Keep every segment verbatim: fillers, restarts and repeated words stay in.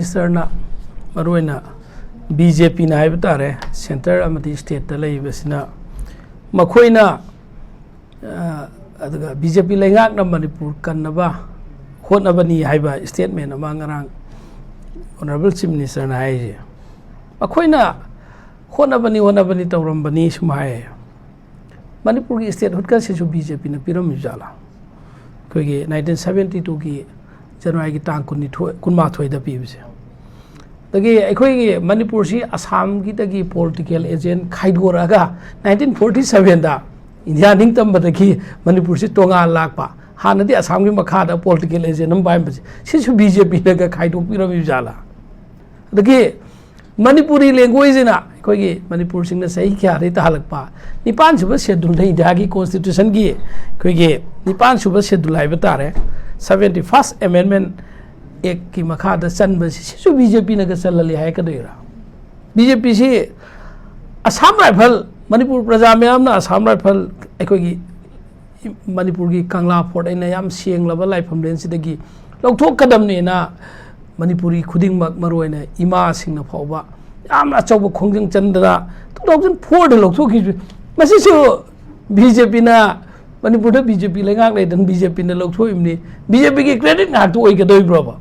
ꯃꯤꯅꯤꯁꯇꯔꯅ, ꯃꯔꯨꯑꯣꯏꯅ B J ꯄꯤꯅ ꯍꯥꯏꯕ ꯇꯥꯔꯦ, ꯁꯦꯟꯇꯔ ꯑꯃꯗꯤ ꯁ꯭ꯇꯦꯠꯇ ꯂꯩꯔꯤꯕꯁꯤꯅ, ꯃꯈꯣꯏꯅ, ꯑ, ꯑꯗꯨꯒ ꯕꯤ ꯖꯦ ꯄꯤ ꯂꯩꯉꯥꯛꯅ ꯃꯅꯤꯄꯨꯔ ꯀꯟꯅꯕ ꯍꯣꯠꯅꯕꯅꯤ ꯍꯥꯏꯕ ꯁ꯭ꯇꯦꯠꯃꯦꯟ ꯑꯃ ꯉꯔꯥꯡ ꯑꯣꯅꯔꯦꯕꯜ ꯆꯤꯐ ꯃꯤꯅꯤꯁꯇꯔꯅ ꯍꯥꯏꯔꯤꯁꯦ꯫ ꯃꯈꯣꯏꯅ ꯍꯣꯠꯅꯕꯅꯤ, ꯍꯣꯠꯅꯕꯅꯤ ꯇꯧꯔꯝꯕꯅꯤ ꯁꯨꯝ ꯍꯥꯏꯌꯦ꯫ ꯃꯅꯤꯄꯨꯔꯒꯤ ꯁ꯭ꯇꯦꯠꯍꯨꯗꯀꯁꯤꯁꯨ ꯕꯤ ꯖꯦ ꯄꯤꯅ ꯄꯤꯔꯝꯃꯤꯕ ꯖꯥꯠꯂꯥ? ꯑꯩꯈꯣꯏꯒꯤ ꯅꯥꯏꯟꯇꯤꯟ ꯁꯕꯦꯟꯇꯤ ꯇꯨꯒꯤ ꯖꯅꯋꯥꯔꯤꯒꯤ ꯇꯥꯡ ꯀꯨꯟꯅꯤꯊꯣꯏ, ꯀꯨꯟꯃꯥꯊꯣꯏꯗ ꯄꯤꯕꯁꯦ꯫ ꯑꯗꯒꯤ ꯑꯩꯈꯣꯏꯒꯤ ꯃꯅꯤꯄꯨꯔꯁꯤ ꯑꯁꯥꯝꯒꯤꯗꯒꯤ ꯄꯣꯂꯤꯇꯤꯀꯦꯜ ꯑꯦꯖꯦꯟ ꯈꯥꯏꯗꯣꯔꯛꯑꯒ ꯅꯥꯏꯟꯇꯤꯟ ꯐꯣꯔꯇꯤ ꯁꯕꯦꯟꯗ ꯏꯟꯗꯤꯌꯥ ꯅꯤꯡꯇꯝꯕꯗꯒꯤ ꯃꯅꯤꯄꯨꯔꯁꯤ ꯇꯣꯉꯥꯟ ꯂꯥꯛꯄ, ꯍꯥꯟꯅꯗꯤ ꯑꯁꯥꯝꯒꯤ ꯃꯈꯥꯗ ꯄꯣꯂꯤꯇꯤꯀꯦꯜ ꯑꯦꯖꯦꯟ ꯑꯃ ꯄꯥꯏꯔꯝꯕꯁꯦ, ꯁꯤꯁꯨ ꯕꯤ ꯖꯦ ꯄꯤꯅꯒ ꯈꯥꯏꯗꯣꯛꯄꯤꯔꯝꯃꯤꯕ ꯖꯥꯠꯂꯥ? ꯑꯗꯒꯤ ꯃꯅꯤꯄꯨꯔꯤ ꯂꯦꯡꯒ꯭ꯋꯦꯖꯁꯤꯅ ꯑꯩꯈꯣꯏꯒꯤ ꯃꯅꯤꯄꯨꯔꯁꯤꯡꯅ ꯆꯍꯤ ꯀꯌꯥꯗꯒꯤ ꯇꯥꯍꯜꯂꯛꯄ, ꯅꯤꯄꯥꯟ ꯁꯨꯕ ꯁꯦꯗꯨꯜꯗ, ꯏꯟꯗꯤꯌꯥꯒꯤ ꯀꯣꯟꯁꯇꯤꯇ꯭ꯌꯨꯁꯟꯒꯤ ꯑꯩꯈꯣꯏꯒꯤ ꯅꯤꯄꯥꯟ ꯁꯨꯕ ꯁꯦꯗꯨꯜ ꯍꯥꯏꯕ ꯇꯥꯔꯦ, ꯁꯕꯦꯟꯇꯤ ꯐꯥꯔꯁ ꯑꯦꯃꯦꯟꯃꯦꯟ ꯑꯦꯛꯀꯤ ꯃꯈꯥꯗ ꯆꯟꯕꯁꯤ, ꯁꯤꯁꯨ ꯕꯤ ꯖꯦ ꯄꯤꯅꯒ ꯆꯜꯍꯜꯂꯤ ꯍꯥꯏꯔꯛꯀꯗꯣꯏꯔꯥ? ꯕꯤ ꯖꯦ ꯄꯤꯁꯤ ꯑꯁꯥꯝ ꯔꯥꯏꯐꯜ, ꯃꯅꯤꯄꯨꯔ ꯄ꯭ꯔꯖꯥ ꯃꯌꯥꯝꯅ ꯑꯁꯥꯝ ꯔꯥꯏꯐꯜ, ꯑꯩꯈꯣꯏꯒꯤ ꯃꯅꯤꯄꯨꯔꯒꯤ ꯀꯪꯂꯥ ꯐꯣꯔꯠ ꯑꯩꯅ ꯌꯥꯝ ꯁꯦꯡꯂꯕ ꯂꯥꯏꯐꯝꯂꯦꯟꯁꯤꯗꯒꯤ ꯂꯧꯊꯣꯛꯀꯗꯕꯅꯦꯅ ꯃꯅꯤꯄꯨꯔꯤ ꯈꯨꯗꯤꯡꯃꯛ, ꯃꯔꯨꯑꯣꯏꯅ ꯏꯃꯥꯁꯤꯡꯅ ꯐꯥꯎꯕ ꯌꯥꯝꯅ ꯑꯆꯧꯕ ꯈꯣꯡꯖꯪ ꯆꯟꯗꯅ two thousand fourꯗ ꯂꯧꯊꯣꯛꯈꯤꯕ꯫ ꯃꯁꯤꯁꯨ ꯕꯤ ꯖꯦ ꯄꯤꯅ, ꯃꯅꯤꯄꯨꯔꯗ ꯕꯤ ꯖꯦ ꯄꯤ ꯂꯩꯉꯥꯛ ꯂꯩꯗꯅ ꯕꯤ ꯖꯦ ꯄꯤꯅ ꯂꯧꯊꯣꯛꯏꯕꯅꯤ꯫ ꯕꯤ ꯖꯦ ꯄꯤꯒꯤ ꯀ꯭ꯔꯦꯗꯤꯠ ꯉꯥꯛꯇ ꯑꯣꯏꯒꯗꯧꯔꯤꯕ꯭ꯔꯣꯕ?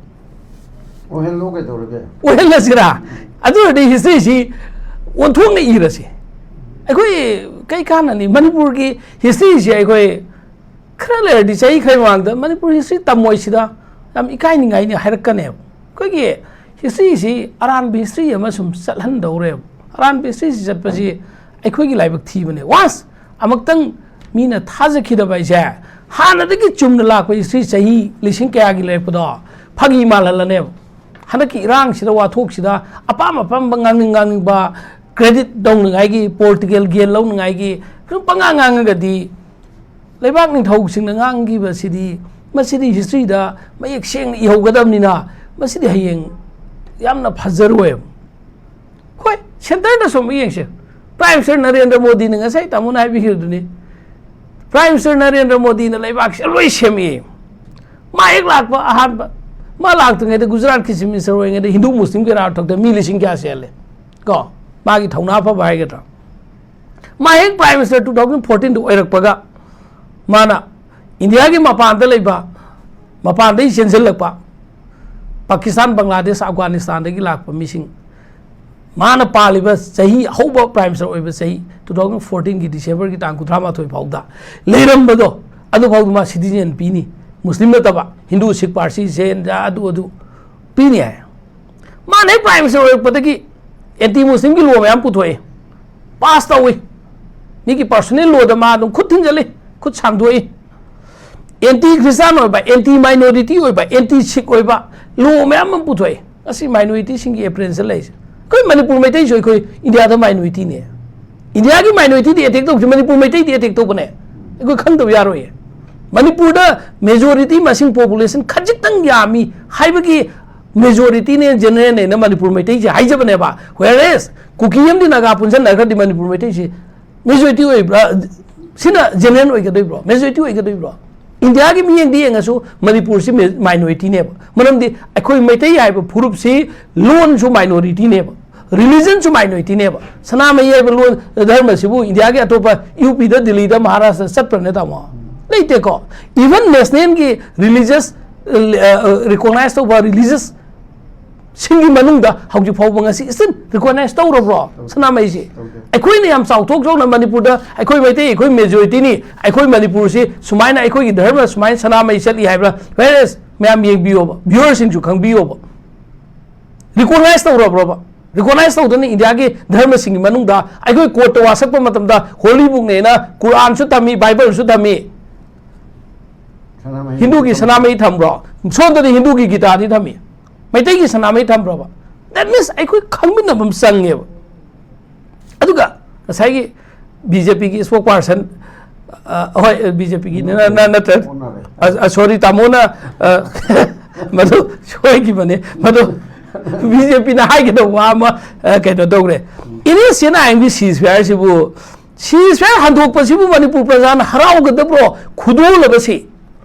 ꯑꯣꯏꯍꯜꯂꯣ ꯀꯩꯗꯧꯔꯒꯦ? ꯑꯣꯏꯍꯜꯂꯁꯤꯔꯥ? ꯑꯗꯨ ꯑꯣꯏꯔꯗꯤ ꯍꯤꯁꯇ꯭ꯔꯤꯁꯤ ꯑꯣꯟꯊꯣꯛꯅ ꯏꯔꯁꯤ꯫ ꯑꯩꯈꯣꯏ ꯀꯩ ꯀꯥꯟꯅꯅꯤ? ꯃꯅꯤꯄꯨꯔꯒꯤ ꯍꯤꯁꯇ꯭ꯔꯤꯁꯤ ꯑꯩꯈꯣꯏ ꯈꯔ ꯂꯩꯔꯗꯤ, ꯆꯍꯤ ꯈꯔ ꯃꯃꯥꯡꯗ ꯃꯅꯤꯄꯨꯔ ꯍꯤꯁꯇ꯭ꯔꯤ ꯇꯝꯃꯣꯏꯁꯤꯗ ꯌꯥꯝ ꯏꯀꯥꯏꯅꯤꯡꯉꯥꯏꯅꯤ ꯍꯥꯏꯔꯛꯀꯅꯦꯕ꯫ ꯑꯩꯈꯣꯏꯒꯤ ꯍꯤꯁꯇ꯭ꯔꯤꯁꯤ ꯑꯔꯥꯟꯕ ꯍꯤꯁꯇ꯭ꯔꯤ ꯑꯃ ꯁꯨꯝ ꯆꯠꯍꯟꯗꯧꯔꯦꯕ꯫ ꯑꯔꯥꯟꯕ ꯍꯤꯁꯇ꯭ꯔꯤꯁꯤ ꯆꯠꯄꯁꯤ ꯑꯩꯈꯣꯏꯒꯤ ꯂꯥꯏꯕꯛ ꯊꯤꯕꯅꯦ꯫ ꯋꯥꯟꯁ ꯑꯃꯨꯛꯇꯪ ꯃꯤꯅ ꯊꯥꯖꯈꯤꯗꯕ ꯍꯥꯏꯁꯦ, ꯍꯥꯟꯅꯗꯒꯤ ꯆꯨꯝꯅ ꯂꯥꯛꯄ ꯍꯤꯁꯇ꯭ꯔꯤ ꯆꯍꯤ ꯂꯤꯁꯤꯡ ꯀꯌꯥꯒꯤ ꯂꯩꯔꯛꯄꯗꯣ ꯐꯥꯒꯤ ꯃꯥꯜꯍꯜꯂꯅꯦꯕ꯫ ꯍꯟꯗꯛꯀꯤ ꯏꯔꯥꯡꯁꯤꯗ, ꯋꯥꯊꯣꯛꯁꯤꯗ ꯑꯄꯥꯝ ꯑꯄꯥꯝꯕ, ꯉꯥꯡꯅꯤꯡ ꯉꯥꯡꯅꯤꯡꯕ, ꯀ꯭ꯔꯦꯗꯤꯠ ꯂꯧꯅꯉꯥꯏꯒꯤ, ꯄꯣꯂꯤꯇꯤꯀꯦꯜ ꯒꯦꯟ ꯂꯧꯅꯉꯥꯏꯒꯤ ꯑꯗꯨꯝ ꯄꯉꯥꯡ ꯉꯥꯡꯉꯒꯗꯤ, ꯂꯩꯕꯥꯛ ꯅꯤꯡꯊꯧꯁꯤꯡꯅ ꯉꯥꯡꯈꯤꯕꯁꯤꯗꯤ, ꯃꯁꯤꯗꯤ ꯍꯤꯁꯇ꯭ꯔꯤꯗ ꯃꯌꯦꯛ ꯁꯦꯡꯅ ꯏꯍꯧꯒꯗꯕꯅꯤꯅ, ꯃꯁꯤꯗꯤ ꯍꯌꯦꯡ ꯌꯥꯝꯅ ꯐꯖꯔꯣꯏꯕ꯫ ꯍꯣꯏ, ꯁꯦꯟꯇꯔꯗꯁꯨ ꯑꯃꯨꯛ ꯌꯦꯡꯁꯦ꯫ ꯄ꯭ꯔꯥꯏꯝ ꯃꯤꯅꯤꯁꯇꯔ ꯅꯔꯦꯟꯗ꯭ꯔ ꯃꯣꯗꯤꯅ, ꯉꯁꯥꯏ ꯇꯥꯃꯣꯅ ꯍꯥꯏꯕꯤꯈꯤꯕꯗꯨꯅꯤ, ꯄ꯭ꯔꯥꯏꯝ ꯃꯤꯅꯤꯁꯇꯔ ꯅꯔꯦꯟꯗ꯭ꯔ ꯃꯣꯗꯤꯅ ꯂꯩꯕꯥꯛꯁꯦ ꯂꯣꯏ ꯁꯦꯝꯃꯛꯑꯦ꯫ ꯃꯥ ꯍꯦꯛ ꯂꯥꯛꯄ ꯑꯍꯥꯟꯕ ꯃꯥ ꯂꯥꯛꯇ꯭ꯔꯤꯉꯩꯗ, ꯒꯨꯖꯔꯥꯠꯀꯤ ꯆꯤꯐ ꯃꯤꯅꯤꯁꯇꯔ ꯑꯣꯏꯔꯤꯉꯩꯗ ꯍꯤꯟꯗꯨ ꯃꯨꯁꯂꯤꯝꯒꯤ ꯏꯔꯥꯡ ꯊꯣꯛꯇ ꯃꯤ ꯂꯤꯁꯤꯡ ꯀꯌꯥ ꯁꯤꯍꯜꯂꯦ? ꯀꯣ, ꯃꯥꯒꯤ ꯊꯧꯅꯥ ꯐꯕ ꯍꯥꯏꯒꯗ꯭ꯔꯥ? ꯃꯥ ꯍꯦꯛ ꯄ꯭ꯔꯥꯏꯝ ꯃꯤꯅꯤꯁꯇꯔ ꯇꯨ ꯊꯥꯎꯖꯟ ꯐꯣꯔꯇꯤꯟꯗ ꯑꯣꯏꯔꯛꯄꯒ, ꯃꯥꯅ ꯏꯟꯗꯤꯌꯥꯒꯤ ꯃꯄꯥꯟꯗ ꯂꯩꯕ, ꯃꯄꯥꯟꯗꯒꯤ ꯆꯦꯟꯁꯤꯜꯂꯛꯄ, ꯄꯥꯀꯤꯁꯇꯥꯟ, ꯕꯪꯒ꯭ꯂꯥꯗꯦꯁ, ꯑꯐꯒꯥꯅꯤꯁꯇꯥꯟꯗꯒꯤ ꯂꯥꯛꯄ ꯃꯤꯁꯤꯡ, ꯃꯥꯅ ꯄꯥꯜꯂꯤꯕ ꯆꯍꯤ, ꯑꯍꯧꯕ ꯄ꯭ꯔꯥꯏꯝ ꯃꯤꯅꯤꯁꯇꯔ ꯑꯣꯏꯕ ꯆꯍꯤ ꯇꯨ ꯊꯥꯎꯖꯟ ꯐꯣꯔꯇꯤꯟꯒꯤ ꯗꯤꯁꯦꯝꯕꯔꯒꯤ ꯇꯥꯡ ꯀꯨꯟꯊ꯭ꯔꯥ ꯃꯥꯊꯣꯏ ꯐꯥꯎꯗ ꯂꯩꯔꯝꯕꯗꯣ, ꯑꯗꯨꯐꯥꯎꯗ ꯃꯥ ꯁꯤꯇꯤꯖꯦꯟ ꯄꯤꯅꯤ꯫ ꯃꯨꯁꯂꯤꯝ ꯅꯠꯇꯕ, ꯍꯤꯟꯗꯨ, ꯁꯤꯈ, ꯄꯥꯔꯁꯤ, ꯖꯦꯟ, ꯑꯗꯨ, ꯑꯗꯨ ꯄꯤꯅꯤ ꯍꯥꯏ꯫ ꯃꯥꯅ ꯍꯦꯛ ꯄ꯭ꯔꯥꯏꯝ ꯃꯤꯅꯤꯁꯇꯔ ꯑꯣꯏꯔꯛꯄꯗꯒꯤ ꯑꯦꯟꯇꯤ ꯃꯨꯁꯂꯤꯝꯒꯤ ꯂꯣ ꯃꯌꯥꯝ ꯄꯨꯊꯣꯛꯑꯦ, ꯄꯥꯁ ꯇꯧꯏ꯫ ꯃꯤꯒꯤ ꯄꯔꯁꯣꯅꯦꯜ ꯂꯣꯗ ꯃꯥ ꯑꯗꯨꯝ ꯈꯨꯠ ꯊꯤꯟꯖꯜꯂꯤ, ꯈꯨꯠ ꯁꯥꯡꯗꯣꯛꯏ꯫ ꯑꯦꯟꯇꯤ ꯈ꯭ꯔꯤꯁꯇꯥꯟ ꯑꯣꯏꯕ, ꯑꯦꯟꯇꯤ ꯃꯥꯏꯅꯣꯔꯤꯇꯤ ꯑꯣꯏꯕ, ꯑꯦꯟꯇꯤ ꯁꯤꯈ ꯑꯣꯏꯕ ꯂꯣ ꯃꯌꯥꯝ ꯑꯃ ꯄꯨꯊꯣꯛꯑꯦ꯫ ꯑꯁꯤ ꯃꯥꯏꯅꯣꯔꯤꯇꯤꯁꯤꯡꯒꯤ ꯑꯦꯄ꯭ꯔꯦꯟꯁꯇ ꯂꯩꯔꯤꯁꯦ꯫ ꯑꯩꯈꯣꯏ ꯃꯅꯤꯄꯨꯔ ꯃꯩꯇꯩꯁꯨ ꯑꯩꯈꯣꯏ ꯏꯟꯗꯤꯌꯥꯗ ꯃꯥꯏꯅꯣꯔꯤꯇꯤꯅꯦ꯫ ꯏꯟꯗꯤꯌꯥꯒꯤ ꯃꯥꯏꯅꯣꯔꯤꯇꯤꯗꯤ ꯑꯦꯇꯦꯛ ꯇꯧꯗ꯭ꯔꯤ, ꯃꯅꯤꯄꯨꯔ ꯃꯩꯇꯩꯗꯤ ꯑꯦꯇꯦꯛ ꯇꯧꯕꯅꯦ꯫ ꯑꯩꯈꯣꯏ ꯈꯪꯗꯕ ꯌꯥꯔꯣꯏꯌꯦ꯫ ꯃꯅꯤꯄꯨꯔꯗ ꯃꯦꯖꯣꯔꯤꯇꯤ ꯃꯁꯤꯡ, ꯄꯣꯄꯨꯂꯦꯁꯟ ꯈꯖꯤꯛꯇꯪ ꯌꯥꯝꯃꯤ ꯍꯥꯏꯕꯒꯤ ꯃꯦꯖꯣꯔꯤꯇꯤꯅꯦ, ꯖꯦꯅꯔꯦꯜꯅꯦꯅ ꯃꯅꯤꯄꯨꯔ ꯃꯩꯇꯩꯁꯦ ꯍꯥꯏꯖꯕꯅꯦꯕ꯫ Whereas ꯀꯨꯀꯤ ꯑꯃꯗꯤ ꯅꯥꯒꯥ ꯄꯨꯟꯁꯤꯟꯅꯈ꯭ꯔꯗꯤ ꯃꯅꯤꯄꯨꯔ ꯃꯩꯇꯩꯁꯦ ꯃꯦꯖꯣꯔꯤꯇꯤ ꯑꯣꯏꯕ꯭ꯔꯥ? ꯁꯤꯅ ꯖꯦꯅꯔꯦꯜ ꯑꯣꯏꯒꯗꯣꯏꯕ꯭ꯔꯣ? ꯃꯦꯖꯣꯔꯤꯇꯤ ꯑꯣꯏꯒꯗꯣꯏꯕ꯭ꯔꯣ? ꯏꯟꯗꯤꯌꯥꯒꯤ ꯃꯤꯠꯌꯦꯡꯗ ꯌꯦꯡꯉꯁꯨ ꯃꯅꯤꯄꯨꯔꯁꯤ ꯃꯦ-, ꯃꯥꯏꯅꯣꯔꯤꯇꯤꯅꯦꯕ꯫ ꯃꯔꯝꯗꯤ ꯑꯩꯈꯣꯏ ꯃꯩꯇꯩ ꯍꯥꯏꯕ ꯐꯨꯔꯨꯞꯁꯤ ꯂꯣꯟꯁꯨ ꯃꯥꯏꯅꯣꯔꯤꯇꯤꯅꯦꯕ, ꯔꯤꯂꯤꯖꯟꯁꯨ ꯃꯥꯏꯅꯣꯔꯤꯇꯤꯅꯦꯕ꯫ ꯁꯅꯥꯃꯍꯤ ꯍꯥꯏꯕ ꯂꯣꯟ, ꯙꯔꯃꯁꯤꯕꯨ ꯏꯟꯗꯤꯌꯥꯒꯤ ꯑꯇꯣꯞꯄ ꯌꯨ ꯄꯤꯗ, ꯗꯤꯜꯂꯤꯗ, ꯃꯍꯥꯔꯥꯁꯇ꯭ꯔꯗ ꯆꯠꯄ꯭ꯔꯅꯦ, ꯇꯥꯃꯣ? ꯂꯩꯇꯦꯀꯣ꯫ ꯏꯚꯟ ꯅꯦꯁꯅꯦꯜꯒꯤ ꯔꯤꯂꯤꯖꯁ ꯔꯤꯀꯣꯛꯅꯥꯏꯁ ꯇꯧꯕ ꯔꯤꯂꯤꯖꯁ ꯁꯤꯡꯒꯤ ꯃꯅꯨꯡꯗ ꯍꯧꯖꯤꯛ ꯐꯥꯎꯕ ꯉꯁꯤ still recognize ꯇꯧꯔꯕ꯭ꯔꯣ ꯁꯅꯥꯃꯍꯤꯁꯤ? ꯇꯧꯗꯦ꯫ ꯑꯩꯈꯣꯏꯅ ꯌꯥꯝ ꯆꯥꯎꯊꯣꯛ ꯆꯥꯎꯅ ꯃꯅꯤꯄꯨꯔꯗ ꯑꯩꯈꯣꯏ ꯃꯩꯇꯩ, ꯑꯩꯈꯣꯏ ꯃꯦꯖꯣꯔꯤꯇꯤꯅꯤ, ꯑꯩꯈꯣꯏ ꯃꯅꯤꯄꯨꯔꯁꯤ ꯁꯨꯃꯥꯏꯅ ꯑꯩꯈꯣꯏꯒꯤ ꯙꯔꯃ ꯁꯨꯃꯥꯏꯅ ꯁꯅꯥꯃꯍꯤ ꯆꯠꯂꯤ ꯍꯥꯏꯕ꯭ꯔꯥ? Whereas ꯃꯌꯥꯝ ꯌꯦꯡꯕꯤꯌꯣꯕ, ꯚ꯭ꯌꯨꯋꯔꯁꯤꯡꯁꯨ ꯈꯪꯕꯤꯌꯣꯕ, ꯔꯤꯀꯣꯛꯅꯥꯏꯁ ꯇꯧꯔꯕ꯭ꯔꯣꯕ? ꯔꯤꯀꯣꯛꯅꯥꯏꯁ ꯇꯧꯗꯅ ꯏꯟꯗꯤꯌꯥꯒꯤ ꯙꯔꯃꯁꯤꯡꯒꯤ ꯃꯅꯨꯡꯗ ꯑꯩꯈꯣꯏ ꯀꯣꯔꯠꯇ ꯋꯥꯁꯛꯄ ꯃꯇꯝꯗ ꯍꯣꯂꯤ ꯕꯨꯛꯅꯦꯅ ꯀꯨꯔꯥꯟꯁꯨ ꯊꯝꯃꯤ, ꯕꯥꯏꯕꯜꯁꯨ ꯊꯝꯃꯤ, ꯁꯅꯥꯃꯍꯤ ꯍꯤꯟꯗꯨꯒꯤ ꯁꯅꯥꯃꯍꯤ ꯊꯝꯕ꯭ꯔꯣ? ꯁꯣꯝꯗꯗꯤ ꯍꯤꯟꯗꯨꯒꯤ ꯒꯤꯇꯥꯗꯤ ꯊꯝꯃꯤ, ꯃꯩꯇꯩꯒꯤ ꯁꯅꯥꯃꯍꯤ ꯊꯝꯕ꯭ꯔꯣꯕ? That means ꯑꯩꯈꯣꯏ ꯈꯪꯃꯤꯟꯅꯕ ꯑꯃ ꯆꯪꯉꯦꯕ꯫ ꯑꯗꯨꯒ ꯉꯁꯥꯏꯒꯤ ꯕꯤ ꯖꯦ ꯄꯤꯒꯤ spokesperson, ꯑ, ꯍꯣꯏ, ꯕꯤ ꯖꯦ ꯄꯤꯒꯤ ꯅꯠꯇ꯭ꯔꯦ, ꯑꯣꯟꯅꯔꯦ꯫ ꯑ, ꯑ, sorry, ꯇꯥꯃꯣꯅ, ꯑ, ꯃꯗꯨ ꯁꯣꯏꯈꯤꯕꯅꯦ꯫ ꯃꯗꯨ ꯕꯤ ꯖꯦ ꯄꯤꯅ ꯍꯥꯏꯒꯗꯧꯕ ꯋꯥ ꯑꯃ, ꯑ, ꯀꯩꯅꯣ ꯇꯧꯈ꯭ꯔꯦ꯫ ꯎꯝ꯫ N S C N I M ꯒꯤ ceasefire ꯁꯤꯕꯨ, ceasefire ꯍꯟꯗꯣꯛꯄꯁꯤꯕꯨ ꯃꯅꯤꯄꯨꯔ ꯄ꯭ꯔꯖꯥꯅ ꯍꯔꯥꯎꯒꯗꯕ꯭ꯔꯣ? ꯈꯨꯗꯣꯜꯂꯕꯁꯤ,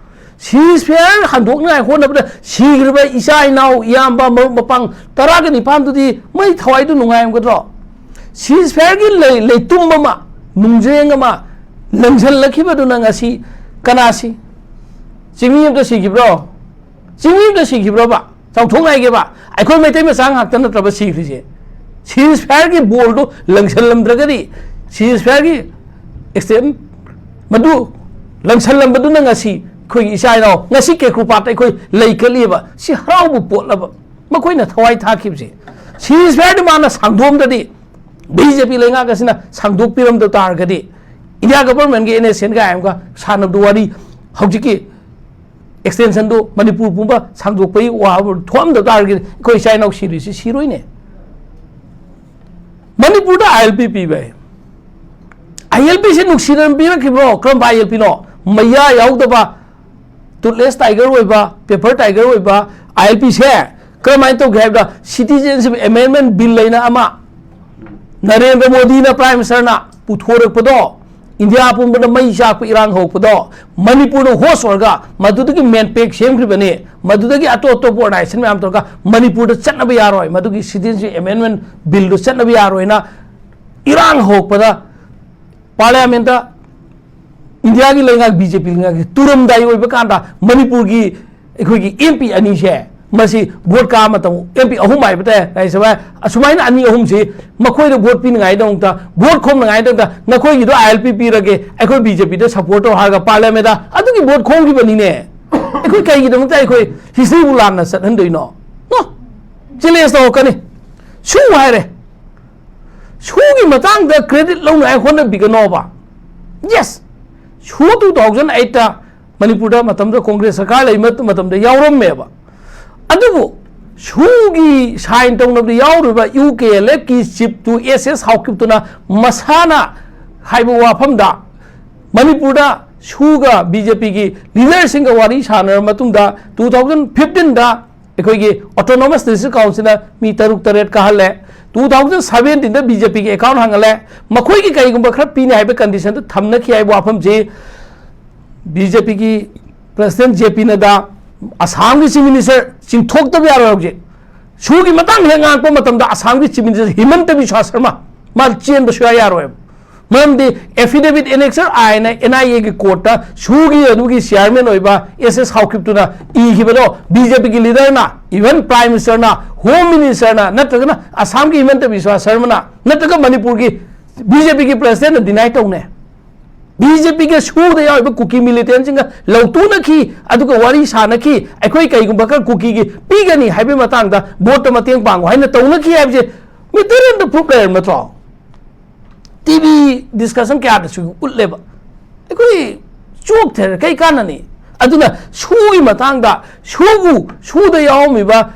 ꯁꯤꯖ ꯐꯦꯌꯔ ꯍꯟꯗꯣꯛꯅꯤꯡꯉꯥꯏ ꯍꯣꯠꯅꯕꯗ ꯁꯤꯈ꯭ꯔꯤꯕ ꯏꯆꯥ ꯏꯅꯥꯎ, ꯏꯌꯥꯝꯕ, ꯃꯔꯨꯞ ꯃꯄꯥꯡ ꯇꯔꯥꯒ ꯅꯤꯄꯥꯟꯗꯨꯗꯤ ꯃꯣꯏ ꯊꯋꯥꯏꯗꯨ ꯅꯨꯡꯉꯥꯏꯔꯝꯒꯗ꯭ꯔꯣ? ꯁꯤꯖ ꯐꯦꯌꯔꯒꯤ ꯂꯩ, ꯂꯩꯇꯨꯝ ꯑꯃ, ꯅꯨꯡꯖ꯭ꯔꯦꯡ ꯑꯃ ꯂꯪꯁꯤꯜꯂꯛꯈꯤꯕꯗꯨꯅ ꯉꯁꯤ ꯀꯅꯥ ꯁꯤ? ꯆꯤꯡꯃꯤ ꯑꯝꯇ ꯁꯤꯈꯤꯕ꯭ꯔꯣ? ꯆꯤꯡꯃꯤ ꯑꯝꯇ ꯁꯤꯈꯤꯕ꯭ꯔꯣꯕ? ꯆꯥꯎꯊꯣꯛꯅ ꯍꯥꯏꯒꯦꯕ, ꯑꯩꯈꯣꯏ ꯃꯩꯇꯩ ꯃꯆꯥ ꯉꯥꯛꯇ ꯅꯠꯇ꯭ꯔꯕ ꯁꯤꯈ꯭ꯔꯤꯁꯦ? ꯁꯤꯖ ꯐꯥꯌꯔꯒꯤ ꯕꯣꯜꯗꯨ ꯂꯪꯁꯜꯂꯝꯗ꯭ꯔꯒꯗꯤ, ꯁꯤꯖ ꯐꯥꯌꯔꯒꯤ ꯑꯦꯛꯁꯇꯦꯟ ꯃꯗꯨ ꯂꯪꯁꯜꯂꯝꯕꯗꯨꯅ ꯉꯁꯤ ꯑꯩꯈꯣꯏꯒꯤ ꯏꯆꯥ ꯏꯅꯥꯎ ꯉꯁꯤ ꯀꯦꯀ꯭ꯔꯨꯄꯥꯠꯇ ꯑꯩꯈꯣꯏ ꯂꯩ ꯀꯠꯂꯤꯕ, ꯁꯤ ꯍꯔꯥꯎꯕ ꯄꯣꯠꯂꯕ? ꯃꯈꯣꯏꯅ ꯊꯋꯥꯏ ꯊꯥꯈꯤꯕꯁꯦ, ꯁꯤꯖ ꯐꯥꯌꯔꯗꯤ ꯃꯥꯅ ꯁꯥꯡꯗꯣꯛꯑꯝꯗ꯭ꯔꯗꯤ ꯕꯤ ꯖꯦ ꯄꯤ ꯂꯩꯉꯥꯛ ꯑꯁꯤꯅ ꯁꯥꯡꯗꯣꯛꯄꯤꯔꯝꯗ ꯇꯥꯔꯒꯗꯤ, ꯏꯟꯗꯤꯌꯥ ꯒꯚꯔꯟꯃꯦꯟꯒꯤ ꯑꯦꯟ ꯑꯦꯁ ꯑꯦꯟꯒ ꯑꯥꯏ ꯑꯦꯝꯒ ꯁꯥꯟꯅꯕꯗꯨ ꯋꯥꯔꯤ ꯍꯧꯖꯤꯛꯀꯤ ꯑꯦꯛꯁꯇꯦꯟꯁꯟꯗꯨ ꯃꯅꯤꯄꯨꯔ ꯄꯨꯝꯕ ꯁꯥꯡꯗꯣꯛꯄꯒꯤ ꯋꯥ ꯊꯣꯛꯑꯝꯗ ꯇꯥꯔꯒꯗꯤ ꯑꯩꯈꯣꯏ ꯏꯆꯥ ꯏꯅꯥꯎ ꯁꯤꯔꯤꯁꯤ ꯁꯤꯔꯣꯏꯅꯦ꯫ ꯃꯅꯤꯄꯨꯔꯗ ꯑꯥꯏ ꯑꯦꯜ ꯄꯤ ꯄꯤꯕ, ꯑꯥꯏ ꯑꯦꯜ ꯄꯤꯁꯤ ꯅꯨꯡꯁꯤꯅ ꯄꯤꯔꯛꯈꯤꯕ꯭ꯔꯣ? ꯀꯔꯝꯕ ꯑꯥꯏ ꯑꯦꯜ ꯄꯤꯅꯣ? ꯃꯌꯥ ꯌꯥꯎꯗꯕ, ꯇꯨꯠꯂꯦꯁ ꯇꯥꯏꯒꯔ ꯑꯣꯏꯕ, ꯄꯦꯄꯔ ꯇꯥꯏꯒꯔ ꯑꯣꯏꯕ ꯑꯥꯏ ꯑꯦꯜ ꯄꯤꯁꯦ ꯀꯔꯝꯍꯥꯏꯅ ꯇꯧꯒꯦ ꯍꯥꯏꯕꯗ, ꯁꯤꯇꯤꯖꯦꯟꯁꯤꯞ ꯑꯦꯃꯦꯟꯃꯦꯟ ꯕꯤꯜ ꯍꯥꯏꯅ ꯑꯃ ꯅꯔꯦꯟꯗ꯭ꯔ ꯃꯣꯗꯤꯅ, ꯄ꯭ꯔꯥꯏꯝ ꯃꯤꯅꯤꯁꯇꯔꯅ ꯄꯨꯊꯣꯔꯛꯄꯗꯣ, ꯏꯟꯗꯤꯌꯥ ꯄꯨꯝꯕꯗ ꯃꯩ ꯆꯥꯛꯄ ꯏꯔꯥꯡ ꯍꯧꯔꯛꯄꯗꯣ, ꯃꯅꯤꯄꯨꯔꯅ ꯍꯣꯁ ꯑꯣꯏꯔꯒ ꯃꯗꯨꯗꯒꯤ ꯃꯦꯟꯄꯦꯛ ꯁꯦꯝꯈ꯭ꯔꯤꯕꯅꯤ꯫ ꯃꯗꯨꯗꯒꯤ ꯑꯇꯣꯞ ꯑꯇꯣꯞꯄ ꯑꯣꯔꯒꯅꯥꯏꯖꯦꯁꯟ ꯃꯌꯥꯝ ꯇꯧꯔꯒ ꯃꯅꯤꯄꯨꯔꯗ ꯆꯠꯅꯕ ꯌꯥꯔꯣꯏ, ꯃꯗꯨꯒꯤ ꯁꯤꯇꯤꯖꯦꯟꯁꯤꯞ ꯑꯦꯃꯦꯟꯃꯦꯟ ꯕꯤꯜꯗꯨ ꯆꯠꯅꯕ ꯌꯥꯔꯣꯏꯅ ꯏꯔꯥꯡ ꯍꯧꯔꯛꯄꯗ, ꯄꯥꯔꯂꯤꯌꯥꯃꯦꯟꯇ ꯏꯟꯗꯤꯌꯥꯒꯤ ꯂꯩꯉꯥꯛ, ꯕꯤ ꯖꯦ ꯄꯤ ꯂꯩꯉꯥꯛꯁꯤ ꯇꯨꯔꯝꯗꯥꯏ ꯑꯣꯏꯕ ꯀꯥꯟꯗ ꯃꯅꯤꯄꯨꯔꯒꯤ ꯑꯩꯈꯣꯏꯒꯤ ꯑꯦꯝ ꯄꯤ ꯑꯅꯤꯁꯦ, ꯃꯁꯤ ꯚꯣꯠ ꯀꯥꯕ ꯃꯇꯝ, ꯑꯦꯝ ꯄꯤ ꯑꯍꯨꯝ ꯍꯥꯏꯕ ꯇꯥꯏ, ꯂꯥꯏꯁ꯭ꯔꯝ ꯚꯥꯏ, ꯑꯁꯨꯃꯥꯏꯅ ꯑꯅꯤ ꯑꯍꯨꯝꯁꯤ ꯃꯈꯣꯏꯗ ꯚꯣꯠ ꯄꯤꯅꯉꯥꯏꯗꯃꯛꯇ, ꯚꯣꯠ ꯈꯣꯝꯅꯉꯥꯏꯗꯃꯛꯇ ꯅꯈꯣꯏꯒꯤꯗꯣ ꯑꯥꯏ ꯑꯦꯜ ꯄꯤ ꯄꯤꯔꯒꯦ, ꯑꯩꯈꯣꯏ ꯕꯤ ꯖꯦ ꯄꯤꯗ ꯁꯄꯣꯔꯠ ꯇꯧ ꯍꯥꯏꯔꯒ ꯄꯥꯔꯂꯤꯌꯥꯃꯦꯟꯗ ꯑꯗꯨꯒꯤ ꯚꯣꯠ ꯈꯣꯝꯈꯤꯕꯅꯤꯅꯦ꯫ ꯑꯩꯈꯣꯏ ꯀꯩꯒꯤꯗꯃꯛꯇ ꯑꯩꯈꯣꯏ ꯍꯤꯁꯇ꯭ꯔꯤꯕꯨ ꯂꯥꯟꯅ ꯆꯠꯍꯟꯗꯣꯏꯅꯣ? ꯅꯣ꯫ ꯆꯦꯂꯦꯟꯖ ꯇꯧꯔꯛꯀꯅꯤ꯫ ꯁꯨ ꯍꯥꯏꯔꯦ꯫ ꯁꯨꯒꯤ ꯃꯇꯥꯡꯗ ꯀ꯭ꯔꯦꯗꯤꯠ ꯂꯧꯅꯉꯥꯏ ꯍꯣꯠꯅꯕꯤꯒꯅꯣꯕ꯫ ꯌꯦꯁ, ꯁꯨ ꯇꯨ ꯊꯥꯎꯖꯟ ꯑꯩꯠꯇ ꯃꯅꯤꯄꯨꯔꯗ ꯃꯇꯝꯗꯨꯗ ꯀꯣꯡꯒ꯭ꯔꯦꯁ ꯁꯔꯀꯥꯔ ꯂꯩꯕ ꯃꯇꯝꯗ ꯌꯥꯎꯔꯝꯃꯦꯕ꯫ ꯑꯗꯨꯕꯨ ꯁꯨꯒꯤ ꯁꯥꯏꯟ ꯇꯧꯅꯕꯗ ꯌꯥꯎꯔꯤꯕ ꯌꯨ ꯀꯦ ꯑꯦꯜ ꯑꯦꯐꯀꯤ ꯆꯤꯞꯇꯨ ꯑꯦꯁ ꯑꯦꯁ ꯍꯥꯎꯀꯤꯞꯇꯨꯅ ꯃꯁꯥꯅ ꯍꯥꯏꯕ ꯋꯥꯐꯝꯗ ꯃꯅꯤꯄꯨꯔꯗ ꯁꯨꯒ ꯕꯤ ꯖꯦ ꯄꯤꯒꯤ ꯂꯤꯗꯔꯁꯤꯡꯒ ꯋꯥꯔꯤ ꯁꯥꯟꯅꯔꯕ ꯃꯇꯨꯡꯗ ꯇꯨ ꯊꯥꯎꯖꯟ ꯐꯤꯐꯇꯤꯟꯗ ꯑꯩꯈꯣꯏꯒꯤ ꯑꯣꯇꯣꯅꯣꯃꯁ ꯗꯤꯁꯇ꯭ꯔꯤꯛ ꯀꯥꯎꯟꯁꯤꯜꯅ ꯃꯤ ꯇꯔꯨꯛ ꯇꯔꯦꯠ ꯀꯥꯍꯜꯂꯦ꯫ ꯇꯨ ꯊꯥꯎꯖꯟ ꯁꯚꯦꯟꯇꯤꯟꯗ ꯕꯤ ꯖꯦ ꯄꯤꯒꯤ ꯑꯦꯀꯥꯎꯟ ꯍꯥꯡꯍꯜꯂꯦ꯫ ꯃꯈꯣꯏꯒꯤ ꯀꯔꯤꯒꯨꯝꯕ ꯈꯔ ꯄꯤꯅꯤ ꯍꯥꯏꯕ ꯀꯟꯗꯤꯁꯟꯗ ꯊꯝꯅꯈꯤ ꯍꯥꯏꯕ ꯋꯥꯐꯝꯁꯤ ꯕꯤ ꯖꯦ ꯄꯤꯒꯤ ꯄ꯭ꯔꯦꯁꯤꯗꯦꯟ ꯖꯦ ꯄꯤ ꯅꯗꯥ, ꯑꯁꯥꯝꯒꯤ ꯆꯤꯐ ꯃꯤꯅꯤꯁꯇꯔ ꯆꯤꯡꯊꯣꯛꯇꯕ ꯌꯥꯔꯣꯏ꯫ ꯍꯧꯖꯤꯛ ꯁꯨꯒꯤ ꯃꯇꯥꯡꯗ ꯍꯦꯛ ꯉꯥꯡꯉꯛꯄ ꯃꯇꯝꯗ ꯑꯁꯥꯝꯒꯤ ꯆꯤꯐ ꯃꯤꯅꯤꯁꯇꯔ ꯍꯤꯃꯟꯇ ꯕꯤꯁ꯭ꯋꯥ ꯁꯔꯃ ꯃꯥ ꯆꯦꯟꯕ ꯁꯨꯡꯌꯥ ꯌꯥꯔꯣꯏꯕ꯫ ꯃꯔꯝꯗꯤ ꯑꯦꯐꯤꯗꯦꯚꯤꯠ ꯑꯦꯅꯦꯛꯁꯔ ꯑꯥꯏꯅ ꯑꯦꯟ ꯑꯥꯏ ꯑꯦꯒꯤ ꯀꯣꯔꯠꯇ ꯁꯨꯒꯤ ꯑꯗꯨꯒꯤ ꯆꯤꯌꯥꯔꯃꯦꯟ ꯑꯣꯏꯕ ꯑꯦꯁ ꯑꯦꯁ ꯍꯥꯎꯀꯤꯞꯇꯨꯅ ꯏꯈꯤꯕꯗꯣ ꯕꯤ ꯖꯦ ꯄꯤꯒꯤ ꯂꯤꯗꯔꯅ, ꯏꯚꯟ ꯄ꯭ꯔꯥꯏꯝ ꯃꯤꯅꯤꯁꯇꯔꯅ, ꯍꯣꯝ ꯃꯤꯅꯤꯁꯇꯔꯅ, ꯅꯠꯇ꯭ꯔꯒꯅ ꯑꯁꯥꯝꯒꯤ ꯍꯤꯃꯟꯇ ꯕꯤꯁ꯭ꯋꯥ ꯁꯔꯃꯅ, ꯅꯠꯇ꯭ꯔꯒ ꯃꯅꯤꯄꯨꯔꯒꯤ ꯕꯤ ꯖꯦ ꯄꯤꯒꯤ ꯄ꯭ꯔꯦꯁꯤꯗꯦꯟꯠꯅ ꯗꯤꯅꯥꯏ ꯇꯧꯅꯩ꯫ ꯕꯤ ꯖꯦ ꯄꯤꯒ ꯁꯨꯗ ꯌꯥꯎꯔꯤꯕ ꯀꯨꯀꯤ ꯃꯤꯂꯤꯇꯦꯟꯁꯤꯡꯒ ꯂꯧꯇꯨꯅꯈꯤ, ꯑꯗꯨꯒ ꯋꯥꯔꯤ ꯁꯥꯅꯈꯤ, ꯑꯩꯈꯣꯏ ꯀꯩꯒꯨꯝꯕ ꯈꯔ ꯀꯨꯀꯤꯒꯤ ꯄꯤꯒꯅꯤ ꯍꯥꯏꯕꯒꯤ ꯃꯇꯥꯡꯗ ꯚꯣꯠꯇ ꯃꯇꯦꯡ ꯄꯥꯡꯉꯨ ꯍꯥꯏꯅ ꯇꯧꯅꯈꯤ ꯍꯥꯏꯕꯁꯦ ꯃꯦꯇꯔꯤꯌꯦꯜꯗ ꯄ꯭ꯔꯨꯐ ꯂꯩꯔꯕ ꯅꯠꯇ꯭ꯔꯣ? ꯇꯤ ꯚꯤ ꯗꯤꯁꯀꯁꯟ ꯀꯌꯥꯗꯁꯨ ꯎꯠꯂꯦꯕ꯫ ꯑꯩꯈꯣꯏ ꯆꯣꯛꯊꯔꯦ, ꯀꯩ ꯀꯥꯟꯅꯅꯤ? ꯑꯗꯨꯅ ꯁꯨꯒꯤ ꯃꯇꯥꯡꯗ, ꯁꯨꯕꯨ, ꯁꯨꯗ ꯌꯥꯎꯔꯝꯃꯤꯕ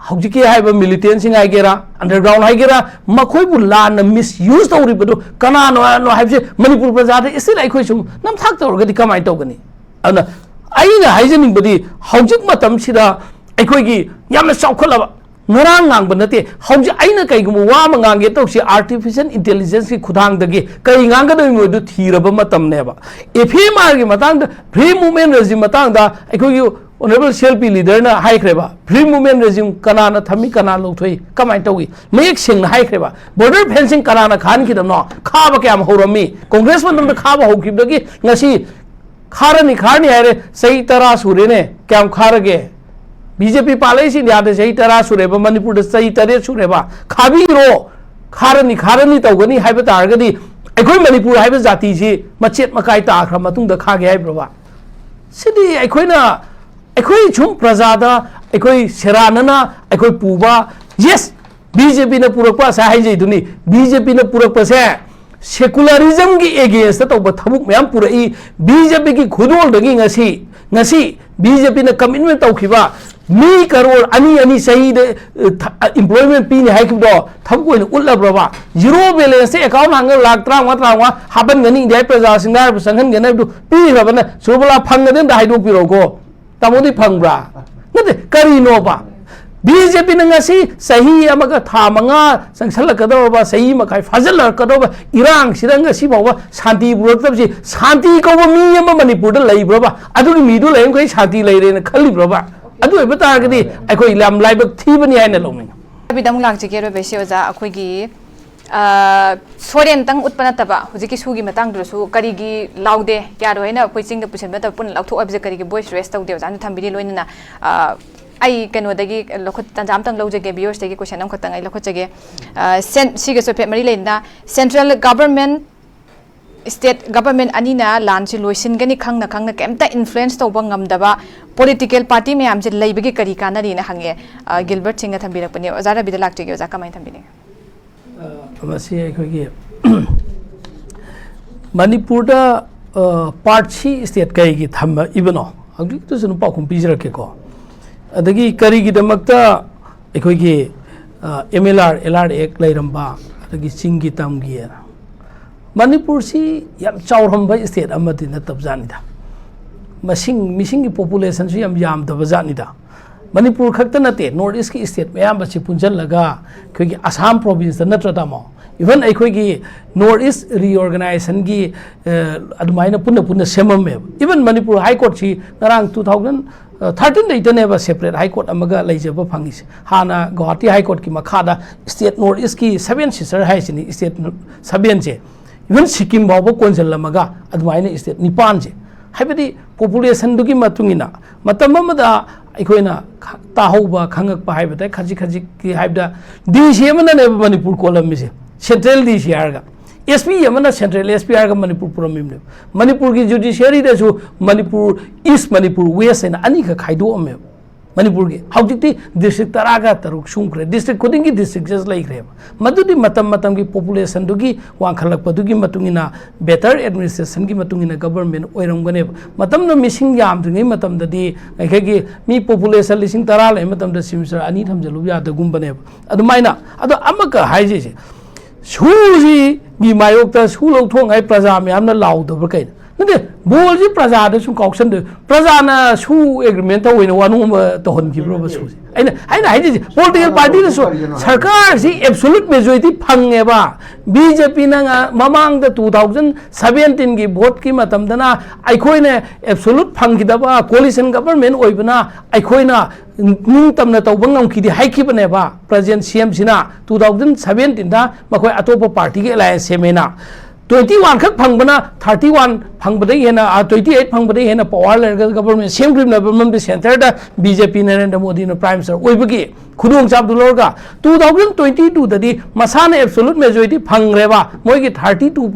ꯍꯧꯖꯤꯛꯀꯤ ꯍꯥꯏꯕ ꯃꯤꯂꯤꯇꯦꯟꯁꯤꯡ ꯍꯥꯏꯒꯦꯔꯥ, ꯑꯟꯗꯔꯒ꯭ꯔꯥꯎꯟ ꯍꯥꯏꯒꯦꯔꯥ, ꯃꯈꯣꯏꯕꯨ ꯂꯥꯟꯅ ꯃꯤꯁꯌꯨꯁ ꯇꯧꯔꯤꯕꯗꯨ ꯀꯅꯥꯅꯣ ꯍꯥꯏꯕꯁꯦ ꯃꯅꯤꯄꯨꯔ ꯄ꯭ꯔꯖꯥꯗ ꯏꯁꯇꯤꯜ ꯑꯩꯈꯣꯏ ꯁꯨꯝ ꯅꯝꯊꯥꯛ ꯇꯧꯔꯒꯗꯤ ꯀꯃꯥꯏꯅ ꯇꯧꯒꯅꯤ? ꯑꯗꯨꯅ ꯑꯩꯅ ꯍꯥꯏꯖꯅꯤꯡꯕꯗꯤ, ꯍꯧꯖꯤꯛ ꯃꯇꯝꯁꯤꯗ ꯑꯩꯈꯣꯏꯒꯤ ꯌꯥꯝꯅ ꯆꯥꯎꯈꯠꯂꯕ, ꯉꯔꯥꯡ ꯉꯥꯡꯕ ꯅꯠꯇꯦ, ꯍꯧꯖꯤꯛ ꯑꯩꯅ ꯀꯩꯒꯨꯝꯕ ꯋꯥ ꯑꯃ ꯉꯥꯡꯒꯦ ꯇꯧꯁꯤ, ꯑꯥꯔꯇꯤꯐꯤꯁꯤꯌꯦꯜ ꯏꯟꯇꯦꯂꯤꯖꯦꯟꯁꯀꯤ ꯈꯨꯊꯥꯡꯗꯒꯤ ꯀꯔꯤ ꯉꯥꯡꯒꯗꯧꯔꯤꯕꯅꯣ ꯑꯗꯨ ꯊꯤꯔꯕ ꯃꯇꯝꯅꯦꯕ꯫ ꯑꯦꯐ ꯑꯦꯝ ꯑꯥꯔꯒꯤ ꯃꯇꯥꯡꯗ, ꯐ꯭ꯔꯤ ꯃꯨꯚꯃꯦꯟ ꯔꯦꯖꯤꯝ ꯃꯇꯥꯡꯗ ꯑꯩꯈꯣꯏꯒꯤ ꯑꯣꯅꯔꯦꯕꯜ ꯁꯤ ꯑꯦꯜ ꯄꯤ ꯂꯤꯗꯔꯅ ꯍꯥꯏꯈ꯭ꯔꯦꯕ, ꯐ꯭ꯔꯤ ꯃꯨꯚꯃꯦꯟ ꯔꯦꯖꯤꯝ ꯀꯅꯥꯅ ꯊꯝꯃꯤ, ꯀꯅꯥ ꯂꯧꯊꯣꯛꯏ, ꯀꯃꯥꯏꯅ ꯇꯧꯏ, ꯃꯌꯦꯛ ꯁꯦꯡꯅ ꯍꯥꯏꯈ꯭ꯔꯦꯕ꯫ ꯕꯣꯔꯗꯔ ꯐꯦꯟꯁꯤꯡ ꯀꯅꯥꯅ ꯈꯥꯍꯟꯈꯤꯗꯕꯅꯣ, ꯈꯥꯕ ꯀꯌꯥꯝ ꯍꯧꯔꯝꯃꯤ, ꯀꯣꯡꯒ꯭ꯔꯦꯁ ꯃꯇꯝꯗ ꯈꯥꯕ ꯍꯧꯈꯤꯕꯗꯒꯤ ꯉꯁꯤ ꯈꯥꯔꯅꯤ, ꯈꯥꯔꯅꯤ ꯍꯥꯏꯔꯦ, ꯆꯍꯤ ꯇꯔꯥ ꯁꯨꯔꯦꯅꯦ, ꯀꯌꯥꯝ ꯈꯥꯔꯒꯦ? ꯕꯤ ꯖꯦ ꯄꯤ ꯄꯥꯜꯂꯛꯏꯁꯤ ꯏꯟꯗꯤꯌꯥꯗ ꯆꯍꯤ ꯇꯔꯥ ꯁꯨꯔꯦꯕ, ꯃꯅꯤꯄꯨꯔꯗ ꯆꯍꯤ ꯇꯔꯦꯠ ꯁꯨꯔꯦꯕ꯫ ꯈꯥꯕꯤꯔꯣ, ꯈꯥꯔꯅꯤ, ꯈꯥꯔꯅꯤ ꯇꯧꯒꯅꯤ ꯍꯥꯏꯕ ꯇꯥꯔꯒꯗꯤ ꯑꯩꯈꯣꯏ ꯃꯅꯤꯄꯨꯔ ꯍꯥꯏꯕ ꯖꯥꯇꯤꯁꯤ ꯃꯆꯦꯠ ꯃꯀꯥꯏ ꯇꯥꯈ꯭ꯔ ꯃꯇꯨꯡꯗ ꯈꯥꯒꯦ ꯍꯥꯏꯕ꯭ꯔꯕ? ꯁꯤꯗꯤ ꯑꯩꯈꯣꯏꯅ, ꯑꯩꯈꯣꯏ ꯁꯨꯝ ꯄ꯭ꯔꯖꯥꯗ ꯑꯩꯈꯣꯏ ꯁꯦꯔꯥꯟꯅꯅ ꯑꯩꯈꯣꯏ ꯄꯨꯕ, ꯌꯦꯁ, ꯕꯤ ꯖꯦ ꯄꯤꯅ ꯄꯨꯔꯛꯄ, ꯉꯁꯥꯏ ꯍꯥꯏꯖꯩꯗꯨꯅꯤ, ꯕꯤ ꯖꯦ ꯄꯤꯅ ꯄꯨꯔꯛꯄꯁꯦ ꯁꯦꯀꯨꯂꯔꯤꯖꯝꯒꯤ ꯑꯦꯒꯦꯟꯁꯇ ꯇꯧꯕ ꯊꯕꯛ ꯃꯌꯥꯝ ꯄꯨꯔꯛꯏ꯫ ꯕꯤ ꯖꯦ ꯄꯤꯒꯤ ꯈꯨꯗꯣꯜꯗꯒꯤ ꯉꯁꯤ, ꯉꯁꯤ ꯕꯤ ꯖꯦ ꯄꯤꯅ ꯀꯃꯤꯠꯃꯦꯟ ꯇꯧꯈꯤꯕ ꯃꯤ ꯀꯔꯣꯔ ꯑꯅꯤ, ꯑꯅꯤ ꯆꯍꯤꯗ, ꯑ, ꯊ-, ꯑ, ꯑꯦꯝꯄ꯭ꯂꯣꯏꯃꯦꯟ ꯄꯤꯅꯤ ꯍꯥꯏꯈꯤꯕꯗꯣ ꯊꯕꯛ ꯑꯣꯏꯅ ꯎꯠꯂꯕ꯭ꯔꯕ? ꯖꯤꯔꯣ ꯕꯦꯂꯦꯟꯁꯇ ꯑꯦꯀꯥꯎꯟ ꯍꯥꯡꯉꯒ ꯂꯥꯛ ꯇꯔꯥꯃꯉꯥ, ꯇꯔꯥꯃꯉꯥ ꯍꯥꯞꯍꯟꯒꯅꯤ, ꯏꯟꯗꯤꯌꯥꯒꯤ ꯄ꯭ꯔꯖꯥꯁꯤꯡꯗ ꯍꯥꯏꯔꯤꯕ ꯆꯪꯍꯟꯒꯅꯤ ꯍꯥꯏꯕꯗꯨ ꯄꯤꯈ꯭ꯔꯕꯅ ꯁꯨꯔꯕꯂꯥ ꯐꯪꯒꯅꯤ ꯑꯝꯇ ꯍꯥꯏꯗꯣꯛꯄꯤꯔꯛꯎꯀꯣ꯫ ꯇꯥꯃꯣꯗꯤ ꯐꯪꯕ꯭ꯔꯥ? ꯅꯠꯇꯦ, ꯀꯔꯤꯅꯣꯕ? ꯕꯤ ꯖꯦ ꯄꯤꯅ ꯉꯁꯤ ꯆꯍꯤ ꯑꯃꯒ ꯊꯥ ꯃꯉꯥ ꯆꯪꯁꯜꯂꯛꯀꯗꯧꯔꯕ, ꯆꯍꯤ ꯃꯈꯥꯏ ꯐꯥꯖꯤꯜꯂꯛꯀꯗꯧꯔꯕ ꯏꯔꯥꯡꯁꯤꯗ ꯉꯁꯤ ꯐꯥꯎꯕ ꯁꯥꯟꯇꯤ ꯄꯨꯔꯛꯇꯕꯁꯤ, ꯁꯥꯟꯇꯤ ꯀꯧꯕ ꯃꯤ ꯑꯃ ꯃꯅꯤꯄꯨꯔꯗ ꯂꯩꯕ꯭ꯔꯕ? ꯑꯗꯨꯒꯤ ꯃꯤꯗꯨ ꯂꯩꯔꯝꯈꯩ ꯁꯥꯟꯇꯤ ꯂꯩꯔꯦꯅ ꯈꯜꯂꯤꯕ꯭ꯔꯕ? ꯑꯗꯨ ꯑꯣꯏꯕ ꯇꯥꯔꯒꯗꯤ ꯑꯩꯈꯣꯏ ꯌꯥꯝ ꯂꯥꯏꯕꯛ ꯊꯤꯕꯅꯤ ꯍꯥꯏꯅ ꯂꯧꯅꯤꯡꯉꯤ꯫ ꯑꯔꯣꯏꯕꯗ ꯑꯃꯨꯛ ꯂꯥꯛꯆꯒꯦ, ꯑꯔꯣꯏꯕꯁꯤ ꯑꯣꯖꯥ, ꯑꯩꯈꯣꯏꯒꯤ, ꯑ, ꯁꯣꯔꯦꯟꯇꯪ ꯎꯠꯄ ꯅꯠꯇꯕ, ꯍꯧꯖꯤꯛꯀꯤ ꯁꯨꯒꯤ ꯃꯇꯥꯡꯗꯨꯗꯁꯨ ꯀꯔꯤꯒꯤ ꯂꯥꯎꯗꯦ, ꯌꯥꯔꯣꯏ ꯍꯥꯏꯅ ꯑꯩꯈꯣꯏ ꯆꯤꯡꯗ ꯄꯨꯁꯤꯟꯕ ꯅꯠꯇꯕ, ꯄꯨꯟꯅ ꯂꯧꯊꯣꯛ ꯍꯥꯏꯕꯁꯦ ꯀꯔꯤꯒꯤ voice raise ꯇꯧꯗꯦ? ꯑꯣꯖꯥꯅ ꯊꯝꯕꯤꯔꯤ꯫ ꯂꯣꯏꯅꯅ, ꯑ, ꯑꯩ ꯀꯩꯅꯣꯗꯒꯤ ꯂꯧꯈꯠ-, ꯇꯥꯟꯖꯥ ꯑꯃꯇꯪ ꯂꯧꯖꯒꯦ, viewers ꯇꯒꯤ question ꯑꯃꯈꯛꯇꯪ ꯑꯩ ꯂꯧꯈꯠꯆꯒꯦ꯫ ꯑ, ꯁꯦꯟ-, ꯁꯤꯒꯁꯨ ꯍꯥꯏꯐꯦꯠ ꯃꯔꯤ ꯂꯩꯅꯅ, central government, state government ꯑꯅꯤꯅ ꯂꯥꯟꯁꯤ ꯂꯣꯏꯁꯤꯟꯒꯅꯤ ꯈꯪꯅ ꯈꯪꯅ ꯀꯩꯝꯇ influence ꯇꯧꯕ ꯉꯝꯗꯕ political party ꯃꯌꯥꯝꯁꯦ ꯂꯩꯕꯒꯤ ꯀꯔꯤ ꯀꯥꯟꯅꯔꯤꯅ ꯍꯪꯉꯦ꯫ ꯑ, ꯒꯤꯜꯕꯔꯠ ꯁꯤꯡꯅ ꯊꯝꯕꯤꯔꯛꯄꯅꯦ꯫ ꯑꯣꯖꯥ ꯔꯕꯤꯗ ꯂꯥꯛꯆꯒꯦ, ꯑꯣꯖꯥ ꯀꯃꯥꯏꯅ ꯊꯝꯕꯤꯅꯤꯡꯉꯤ? ꯑ, ꯃꯁꯤ ꯑꯩꯈꯣꯏꯒꯤ ꯃꯅꯤꯄꯨꯔꯗ, ꯑ, part C state ꯀꯩꯒꯤ ꯊꯝꯃꯛꯏꯕꯅꯣ? ꯍꯧꯖꯤꯛꯇꯁꯨ ꯑꯗꯨꯝ ꯄꯥꯎꯈꯨꯝ ꯄꯤꯖꯔꯛꯀꯦꯀꯣ꯫ ꯑꯗꯒꯤ ꯀꯔꯤꯒꯤꯗꯃꯛꯇ ꯑꯩꯈꯣꯏꯒꯤ, ꯑ, M L R, L R Act ꯂꯩꯔꯝꯕ, ꯑꯗꯒꯤ ꯆꯤꯡꯒꯤ ꯇꯝꯒꯤ, ꯃꯅꯤꯄꯨꯔꯁꯤ ꯌꯥꯝ ꯆꯥꯎꯔꯝꯕ state ꯑꯃꯗꯤ ꯅꯠꯇꯕꯖꯥꯠꯅꯤꯗ꯫ ꯃꯁꯤꯡ, ꯃꯤꯁꯤꯡꯒꯤ populationꯁꯨ ꯌꯥꯝ ꯌꯥꯝꯗꯕ ꯖꯥꯠꯅꯤꯗ꯫ ꯃꯅꯤꯄꯨꯔ ꯈꯛꯇ ꯅꯠꯇꯦ, North Eastꯀꯤ state ꯃꯌꯥꯝ ꯑꯁꯤ ꯄꯨꯟꯁꯤꯜꯂꯒ ꯑꯩꯈꯣꯏꯒꯤ ꯑꯁꯥꯝ provinceꯇ ꯅꯠꯇ꯭ꯔ ꯇꯥꯃꯣ? Even ꯑꯩꯈꯣꯏꯒꯤ North East Reorganizationꯒꯤ, ꯑ, ꯑꯗꯨꯃꯥꯏꯅ ꯄꯨꯟꯅ ꯄꯨꯟꯅ ꯁꯦꯝꯃꯝꯃꯦꯕ꯫ Even ꯃꯅꯤꯄꯨꯔ High Courtꯁꯤ ꯉꯔꯥꯡ two thousand thirteen ꯗꯩꯗꯅꯦꯕ separate High Court ꯑꯃꯒ ꯂꯩꯖꯕ ꯐꯪꯉꯤꯁꯦ꯫ ꯍꯥꯟꯅ ꯒꯧꯍꯥꯇꯤ High Courtꯀꯤ ꯃꯈꯥꯗ state North Eastꯀꯤ seven sister ꯍꯥꯏꯁꯤꯅꯤ, state sevenꯁꯦ꯫ Even ꯁꯤꯛꯀꯤꯝ ꯐꯥꯎꯕ ꯀꯣꯟꯁꯤꯜꯂꯝꯃꯒ ꯑꯗꯨꯃꯥꯏꯅ state ꯅꯤꯄꯥꯟꯁꯦ꯫ ꯍꯥꯏꯕꯗꯤ populationꯗꯨꯒꯤ ꯃꯇꯨꯡ ꯏꯟꯅ ꯃꯇꯝ ꯑꯃꯗ ꯑꯩꯈꯣꯏꯅ ꯈ-, ꯇꯥꯍꯧꯕ, ꯈꯪꯉꯛꯄ ꯍꯥꯏꯕ ꯇꯥꯏ, ꯈꯖꯤꯛ ꯈꯖꯤꯛꯀꯤ ꯍꯥꯏꯕꯗ D C ꯑꯃꯅꯅꯦꯕ Manipur ꯀꯣꯜꯂꯝꯃꯤꯁꯦ, central D C ꯍꯥꯏꯔꯒ꯫ S P ꯑꯃꯅ central S P ꯍꯥꯏꯔꯒ ꯃꯅꯤꯄꯨꯔ ꯄꯨꯔꯝꯃꯤꯕꯅꯦꯕ꯫ ꯃꯅꯤꯄꯨꯔꯒꯤ judiciaryꯗꯁꯨ ꯃꯅꯤꯄꯨꯔ East, ꯃꯅꯤꯄꯨꯔ West ꯍꯥꯏꯅ ꯑꯅꯤꯈꯛ ꯈꯥꯏꯗꯣꯛꯑꯝꯃꯦꯕ꯫ ꯃꯅꯤꯄꯨꯔꯒꯤ ꯍꯧꯖꯤꯛꯇꯤ district ꯇꯔꯥꯒ ꯇꯔꯨꯛ ꯁꯨꯝꯈ꯭ꯔꯦ, district ꯈꯨꯗꯤꯡꯒꯤ district judge ꯂꯩꯈ꯭ꯔꯦꯕ꯫ ꯃꯗꯨꯗꯤ ꯃꯇꯝ ꯃꯇꯝꯒꯤ populationꯗꯨꯒꯤ ꯋꯥꯡꯈꯠꯂꯛꯄꯗꯨꯒꯤ ꯃꯇꯨꯡ ꯏꯟꯅ, better administrationꯒꯤ ꯃꯇꯨꯡ ꯏꯟꯅ government ꯑꯣꯏꯔꯝꯒꯅꯦꯕ꯫ ꯃꯇꯝꯗ ꯃꯤꯁꯤꯡ ꯌꯥꯝꯗ꯭ꯔꯤꯉꯩ ꯃꯇꯝꯗꯗꯤ ꯑꯩꯈꯣꯏꯒꯤ ꯃꯤ population ꯂꯤꯁꯤꯡ ꯇꯔꯥ ꯂꯩꯕ ꯃꯇꯝꯗ ꯁꯤꯃꯤꯁꯇꯔ ꯑꯅꯤ ꯊꯝꯖꯤꯜꯂꯨ ꯌꯥꯗꯒꯨꯝꯕꯅꯦꯕ꯫ ꯑꯗꯨꯃꯥꯏꯅ, ꯑꯗꯣ ꯑꯃꯒ ꯍꯥꯏꯖꯩꯁꯦ, ꯁꯨꯁꯤꯒꯤ ꯃꯥꯌꯣꯛꯇ ꯁꯨ ꯂꯧꯊꯣꯛꯉꯥꯏ ꯄ꯭ꯔꯖꯥ ꯃꯌꯥꯝꯅ ꯂꯥꯎꯗꯕ꯭ꯔꯥ ꯀꯩꯅꯣ? ꯅꯠꯇꯦ, ꯕꯣꯜꯁꯤ ꯄ꯭ꯔꯖꯥꯗ ꯁꯨꯝ ꯀꯥꯎꯁꯟꯗꯣꯏ, ꯄ꯭ꯔꯖꯥꯅ ꯁꯨ ꯑꯦꯒ꯭ꯔꯤꯃꯦꯟ ꯇꯧꯋꯦꯅ ꯋꯥꯅꯣꯝꯕ ꯇꯧꯍꯟꯈꯤꯕ꯭ꯔꯣꯕ ꯁꯨꯁꯦ? ꯑꯩꯅ ꯑꯩꯅ ꯍꯥꯏꯖꯔꯤꯁꯦ, ꯄꯣꯂꯤꯇꯤꯀꯦꯜ ꯄꯥꯔꯇꯤꯅꯁꯨ ꯁꯔꯀꯥꯔꯁꯤ ꯑꯦꯕꯁꯣꯂꯨꯠ ꯃꯦꯖꯣꯔꯤꯇꯤ ꯐꯪꯉꯦꯕ꯫ ꯕꯤ ꯖꯦ ꯄꯤꯅ ꯃꯃꯥꯡꯗ ꯇꯨ ꯊꯥꯎꯖꯟ ꯁꯕꯦꯟꯇꯤꯟꯒꯤ ꯚꯣꯠꯀꯤ ꯃꯇꯝꯗꯅ ꯑꯩꯈꯣꯏꯅ ꯑꯦꯕꯁꯣꯂꯨꯠ ꯐꯪꯈꯤꯗꯕ, ꯀꯣꯂꯤꯁꯟ ꯒꯕꯔꯃꯦꯟ ꯑꯣꯏꯕꯅ ꯑꯩꯈꯣꯏꯅ ꯅꯤꯡꯇꯝꯅ ꯇꯧꯕ ꯉꯝꯈꯤꯗꯦ ꯍꯥꯏꯈꯤꯕꯅꯦꯕ꯫ ꯄ꯭ꯔꯖꯦꯟ ꯁꯤ ꯑꯦꯝꯁꯤꯅ ꯇꯨ ꯊꯥꯎꯖꯟ ꯁꯕꯦꯟꯇꯤꯟꯗ ꯃꯈꯣꯏ ꯑꯇꯣꯞꯄ ꯄꯥꯔꯇꯤꯒꯤ ꯑꯦꯂꯥꯌꯟꯁ ꯁꯦꯝꯃꯦꯅ꯫ ꯇ꯭ꯋꯦꯟꯇꯤ ꯋꯥꯟ ꯈꯛ ꯐꯪꯕꯅ, ꯊꯥꯔꯇꯤ ꯋꯥꯟ ꯐꯪꯕꯗꯒꯤ ꯍꯦꯟꯅ, ꯇ꯭ꯋꯦꯟꯇꯤ ꯑꯩꯠ ꯐꯪꯕꯗꯒꯤ ꯍꯦꯟꯅ ꯄꯋꯥꯔ ꯂꯩꯔꯒ ꯒꯕꯔꯃꯦꯟ ꯁꯦꯝꯈ꯭ꯔꯤꯕꯅꯦꯕ ꯃꯔꯝꯗꯤ ꯁꯦꯟꯇꯔꯗ ꯕꯤ ꯖꯦ ꯄꯤ ꯅꯔꯦꯟꯗ꯭ꯔ ꯃꯣꯗꯤꯅ ꯄ꯭ꯔꯥꯏꯝ ꯃꯤꯅꯤꯁꯇꯔ ꯑꯣꯏꯕꯒꯤ ꯈꯨꯗꯣꯡꯆꯥꯕꯗꯨ ꯂꯧꯔꯒ ꯇꯨ ꯊꯥꯎꯖꯟ ꯇ꯭ꯋꯦꯟꯇꯤ ꯇꯨꯗꯗꯤ ꯃꯁꯥꯅ ꯑꯦꯕꯁꯣꯂꯨꯠ ꯃꯦꯖꯣꯔꯤꯇꯤ ꯐꯪꯈ꯭ꯔꯦꯕ꯫ ꯃꯣꯏꯒꯤ ꯊꯥꯔꯇꯤ ꯇꯨ